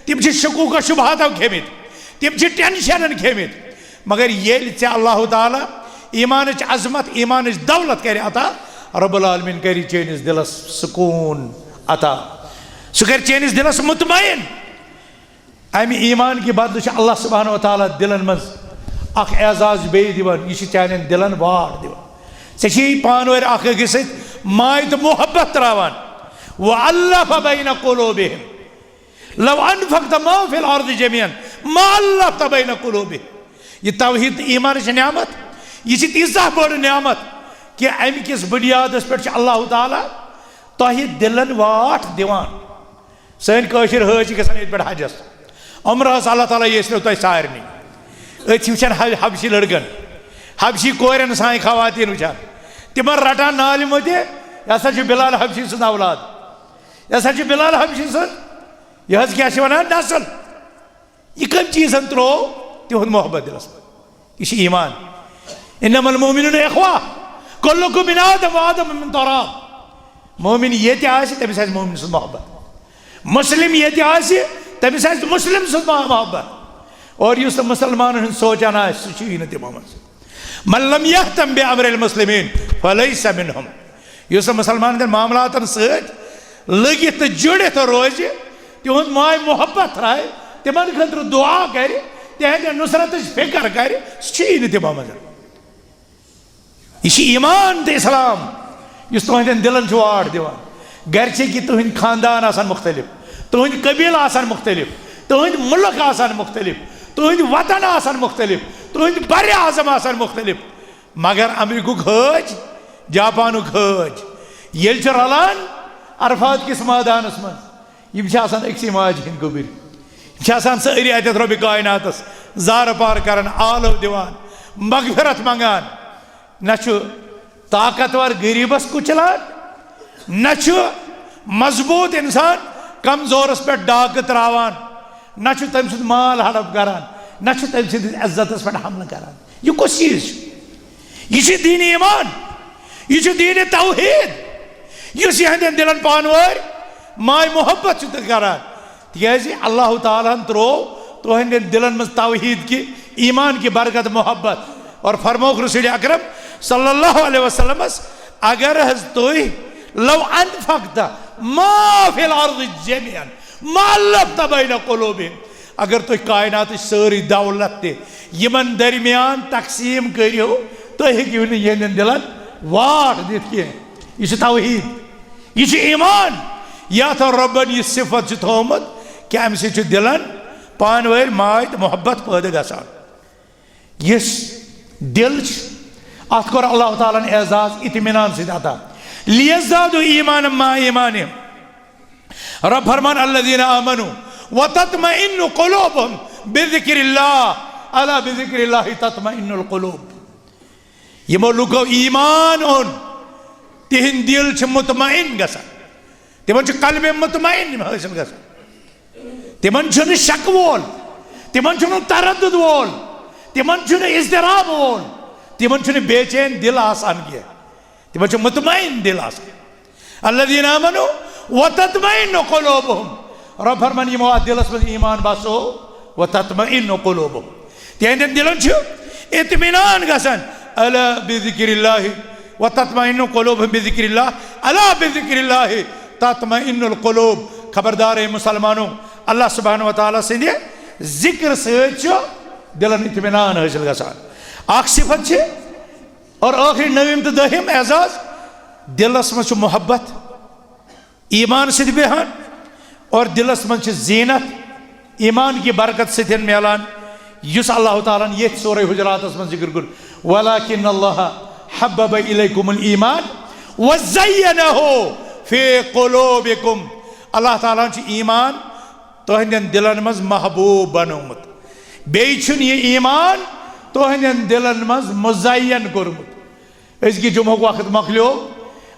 تِم چھِ شکوک و شبہاتو کھیٚمٕتۍ، تِم چھِ ٹینشنن کھیٚمٕتۍ۔ مگر ییٚلہِ ژےٚ اللہ تعالیٰ ایمانٕچ عظمت، ایمانٕچ دولت کرِ عطا، رب العالمین کرِ چٲنِس دِلس سکوٗن عطا، سُہ کرِ چٲنِس دِلس مطمئن۔ امہِ ایمان کہِ بدلہٕ چھُ اللہ سبحانہ و تعالیٰ دِلن منٛز اکھ اعزاز بیٚیہِ دِوان، یہِ چھُ چانٮ۪ن دِلن واٹھ دِوان۔ ژےٚ چھُے پانہٕ ؤرۍ اکھ أکِس سۭتۍ ماے تہٕ محبت تراوان۔ وألف بین قلوبہم لو انفقت ما فی الارض جمیعا ما الفت بین قلوبہم۔ یہِ توحید تہٕ ایمانٕچ نعمت، یہِ چھِ تیٖژاہ بٔڑ نعمت کہِ امہِ کِس بُنیادس پٮ۪ٹھ چھُ اللہ تعالیٰ تۄہہِ دِلن واٹھ دِوان۔ سٲنۍ کٲشِر حٲج چھِ گژھان ییٚتہِ پٮ۪ٹھ حجس، عمرہس، اللہ تعالیٰ یہِ ٲسۍنو تۄہہِ سارنٕے۔ أتھۍ وٕچھان حب-، حبشی لڑکن، حبشی کورٮ۪ن سانہِ خواتین وٕچھان، تِمن رٹان نالہِ مٔتہِ، یہِ ہسا چھُ بلال حبشی سُنٛد اولاد، یہِ ہسا چھُ بلال حبشی سُنٛد، یہِ حظ کیٛاہ چھِ ونان، نسل۔ یہِ کٔمۍ چیٖزن ترٛوو تِہُنٛد محبت دِلس منٛز؟ یہِ چھُ ایمان۔ انما المؤمنون اخوہ، کلکم من آدم و آدم من تراب۔ مومن ییٚتہِ آسہِ، تٔمِس آسہِ مومن سٕنٛز محبت۔ مسلم ییٚتہِ آسہِ، تٔمِس آسہِ مسلم سٕنٛز مح-، محبت۔ اور یُس نہٕ مسلمانن ہُنٛد سونٛچان آسہِ، سُہ چھُ یی نہٕ تِمو منٛز۔ من لم یہتم بامر المسلمین فلیس منہم۔ یُس نہٕ مسلمانن ہٕنٛدٮ۪ن معاملاتن سۭتۍ لٔگِتھ تہٕ جُڑِتھ روزِ، تِہُنٛد ماے محبت تھایہِ، تِمن خٲطرٕ دُعا کرِ، تِہنٛدِ نصرتٕچ فکر کرِ، سُہ چھُ یی نہٕ تِمو منٛز۔ یہِ چھُ ایمان تہٕ اسلام یُس تُہنٛدٮ۪ن دِلن چھُ واٹھ دِوان۔ گرِ چھِ کہِ تُہنٛدۍ خاندان آسان مُختٔلِف، تُہنٛدۍ قبیلہٕ آسان مُختٔلِف، تُہنٛدۍ مُلک آسان مُختٔلِف، تُہنٛدۍ وطن آسان مُختٔلِف، تُہنٛدۍ بر اعظم آسان مُختٔلِف، مگر امریکُک حٲج، جاپانُک حٲج، ییٚلہِ چھُ رلان عرفات کِس مٲدانس منٛز، یِم چھِ آسان أکسٕے ماجہِ ہٕنٛدۍ گوٚبٕرۍ۔ یِم چھِ آسان سٲری اَتٮ۪تھ رۄبِ کائناتس زارٕ پار کران، آلو دِوان، مغفرت منٛگان۔ نہ چھُ طاقتور غریٖبس کُچلان، نہ چھُ مضبوٗط انسان کمزورس پٮ۪ٹھ ڈاکہٕ تراوان، نہ چھُ تٔمۍ سُنٛد مال ہڑپ کران، نہ چھُ تٔمۍ سٕنٛدِس عزتس پٮ۪ٹھ حملہٕ کران۔ یہِ کُس چیٖز چھُ؟ یہِ چھُ دیٖنِ ایمان، یہِ چھُ دیٖنِ توحید، یُس یِہنٛدٮ۪ن دِلن پانہٕ وٲرۍ ماے محبت چھُ تہٕ کران۔ تِکیازِ اللہ تعالیٰ ہن ترٛوو تُہنٛدٮ۪ن دِلن منٛز توحید کہِ، ایمان کہِ برکت محبت۔ اور فرمووُکھ رسول اکرم صلی اللہ علیہ وسلمس، اگر حظ تُہۍ لو انفقت ما فی الارض جمیعا ما الفت بین قلوبہم، اگر تُہۍ کائناتٕچ سٲرٕے دولت تہِ یِمن درمیان تقسیٖم کٔرِو، تُہۍ ہیٚکِو نہٕ یِہنٛدٮ۪ن دِلن واٹھ دِتھ کینٛہہ۔ یہِ چھُ توحید، یہِ چھُ ایمان۔ یتھ رۄبن یہِ صفت چھُ تھوومُت کہِ امہِ سۭتۍ چھُ دِلن پانہٕ وٲرۍ ماے تہٕ محبت پٲدٕ گژھان۔ یُس دِل چھُ، اتھ کوٚر اللہ تعالیٰ ہن اعزاز اطمینان سۭتۍ عطا۔ لیزدادوا ایمانا مع ایمانہم۔ رب فرمان، الذین آمنوا وتطمئن قلوبہم بذکر اللہ، الا بذکر اللہ تطمئن القلوب۔ یِمو لُکو ایمان اوٚن، تِہِنٛدۍ دِل چھِ مطمئن گژھان، تِمن چھُ قلبِ مطمئن حٲصِل گژھان۔ تِمن چھُنہٕ شک وول، تِمن چھُنہٕ تردد وول، تِمن چھُنہٕ اضطراب وول، تِمن چھُنہٕ بے چین دِل آسان کینٛہہ۔ تِمن چھُ مطمئن دِل آسان۔ الذین آمنوا وتطمئن قلوبہم۔ رب فرمان، یِمو اتھ دِلس منٛز ایمان بسو، وتطمئن قلوبہم، تِہنٛدٮ۪ن دِلن چھُ اطمینان گژھان۔ الا بذکر اللہ وتطمئن قلوبہم بذکر اللہ، الا بذکر اللہ تطمئن القلوب۔ خبردار اے مسلمانو، اللہ سبحانہ و تعالیٰ سٕنٛدِ ذکر سۭتۍ چھُ دِلن اطمینان حٲصِل گژھان۔ اکھ صفت چھِ، اور ٲخری نٔوِم تہٕ دٔہِم اعزاز، دِلس منٛز چھُ محبت، ایمان سۭتۍ بیہان، اور دِلس منٛز چھِ زینت، ایمان کی برکت سۭتۍ میلان، یُس اللہ تعالیٰ ہن ییٚتھۍ سورہ حجراتس منٛز ذکر کوٚر، ولکن اللہ حبب الیکم الایمان وزینہ فی قلوبکم۔ اللہ تعالیٰ ہن چھُ ایمان تُہنٛدٮ۪ن دِلن منٛز محبوب بنومُت، بیٚیہِ چھُنہٕ یہِ ایمان تُہنٛدٮ۪ن دِلن منٛز مزین کوٚرمُت۔ أزکہِ جمعُک وقت مۄکلیو۔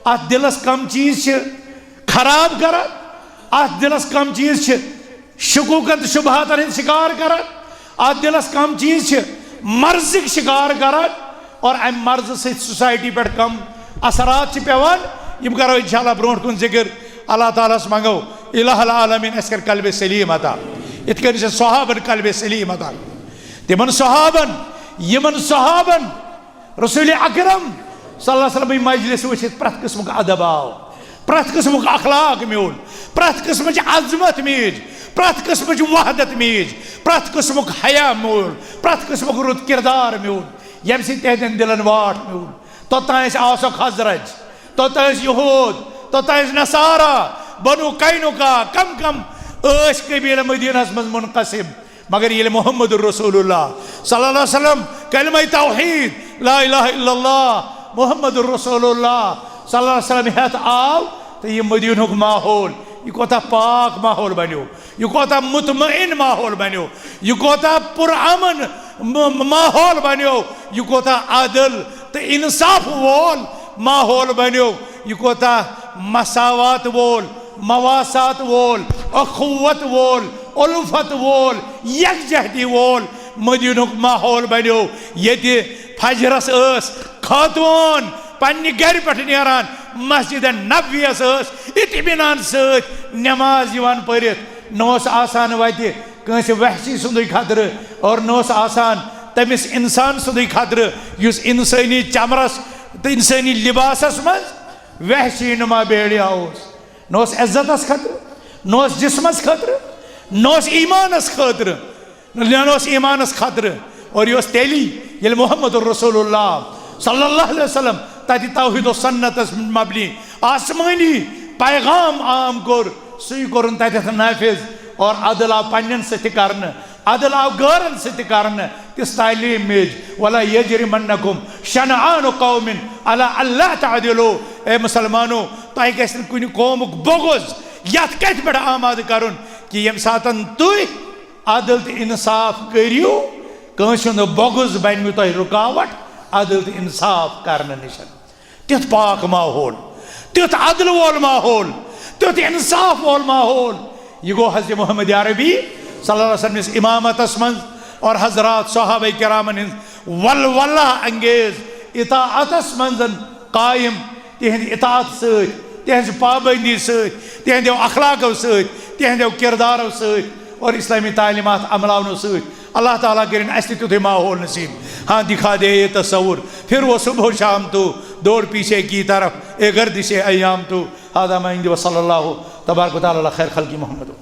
اتھ دِلس کم چیز چھِ خراب کران، اتھ دِلس کم چیز چھِ شکوکن تہٕ شبہاتن ہٕنٛدۍ شکار کران، اتھ دِلس کم چیز چھِ مرضٕکۍ شکار کران، اور امہِ مرضہٕ سۭتۍ سوسائٹی پٮ۪ٹھ کم اثرات چھِ پٮ۪وان۔ یِم کرو انشاءاللہ برونٛٹھ کُن ذکر۔ اللہ تعالیٰ ہس منٛگو، الہ العالمین، اسہِ کر قلبِ سلیم عطا، یِتھ کٔنۍ چھِ صحابن قلبِ سلیم عطا۔ تِمن صحابن، یِمن صحابن رسول اکرم صلی اللہ علیہ وسلم مجلس وٕچھِتھ پرٛٮ۪تھ قٕسمُک ادب آو، پرٛٮ۪تھ قٕسمُک اخلاق میوٗل، پرٛٮ۪تھ قٕسمٕچ عظمت میٖج، پرٛٮ۪تھ قٕسمٕچ وحدت میٖج، پرٛٮ۪تھ قٕسمُک حیا میوٗل، پرٛٮ۪تھ قٕسمُک رُت کردار میوٗل، ییٚمہِ سۭتۍ تِہنٛدٮ۪ن دِلن واٹھ میوٗل۔ توٚتام ٲسۍ اوس و خزرج، توٚتام ٲسۍ یہوٗد، توٚتام ٲسۍ نصارا، بنو قینقاع، کم کم ٲسۍ قبیلہٕ مدینہس منٛز منقسم۔ مگر ییٚلہِ محمد رسول اللہ صلی اللہ علیہ وسلم کلمہ توحید، لا الہ الا اللہ محمد رسول اللہ صلی اللہ علیہ وسلم ہیتھ آو، تہٕ یہِ مدینہُک ماحول، یہِ کوتاہ پاک ماحول بنیو، یہِ کوتاہ مطمئن ماحول بنیو، یہِ کوتاہ پرامن م-، ماحول بنیو، یہِ کوتاہ عادل تہٕ انصاف وول ماحول بنیو، یہِ کوتاہ مساوات وول، مواسات وول، اخوت وول، الفت وول، یکجہتی وول مدینہُک ماحول بنیو، ییٚتہِ فجرس ٲس خاتوٗن پننہِ گرِ پٮ۪ٹھ نیران، مسجد نبویس ٲس اطمینان سۭتۍ نماز یِوان پٔرِتھ۔ نہ اوس آسان وتہِ کٲنٛسہِ وحشی سُنٛدُے خطرٕ، اور نہ اوس آسان تٔمِس انسان سُنٛدُے خطرٕ، یُس انسٲنی چمرس تہٕ انسٲنی لباسس منٛز وحشی نما بیڑیا اوس۔ نہ اوس عزتس خطرٕ، نہ اوس جسمس خطرٕ، نہ اوس ایمانس خطرٕ، نہ اوس ایمانس خطرٕ۔ اور یہِ اوس تیٚلی، ییٚلہِ محمد رسول اللہ صلی اللہ علیہ وسلم تتہِ توحید و سنتس مبنی آسمٲنی پیغام عام کوٚر، سُے کوٚرُن تتٮ۪تھ نافذ، اور عدل آو پننٮ۪ن سۭتۍ تہِ کرنہٕ، عدل آو غٲرن سۭتۍ تہِ کرنہٕ۔ تِژھ تعلیٖم میج، ولا یجرمنکم شنآن قوم علی الا تعدلوا۔ اے مسلمانو، تۄہہِ گژھِ نہٕ کُنہِ قومُک بغض یتھ کتھِ پٮ۪ٹھ آمادٕ کرُن کہِ ییٚمہِ ساتن تُہۍ عدل تہٕ انصاف کٔرِو، کٲنٛسہِ ہُنٛد بغض بنوٕ تۄہہِ رُکاوٹ عدل تہٕ انصاف کرنہٕ نِش۔ تیُتھ پاک ماحول، تیُتھ عدل وول ماحول، تیُتھ انصاف وول ماحول۔ یہِ گوٚو حضرت محمد عربی صلی اللہ علیہ وسلم نِس امامتس منٛز اور حضرات صحابہ کرامن ہٕنٛز ولولہ انگیز اطاعتس منٛز قائم۔ تِہنٛدِ اطاعت سۭتۍ، تِہنٛزِ پابندی سۭتۍ، تِہنٛدیو اخلاقو سۭتۍ، تِہنٛدیو کردارو سۭتۍ اور اسلامی تعلیمات عملاونہٕ سۭتۍ۔ اللہ تعالیٰ کٔرِن اَسہِ تہِ تیُتھُے ماحول نصیب۔ ہاں، دکھا دے یہ تصور، پھر وہ صبح و شام تو دوڑ پیچھے کی طرف، اے گردش ایام تو۔ هذا ما عندي وصلى الله تبارك وتعالى على خير خلقه محمد۔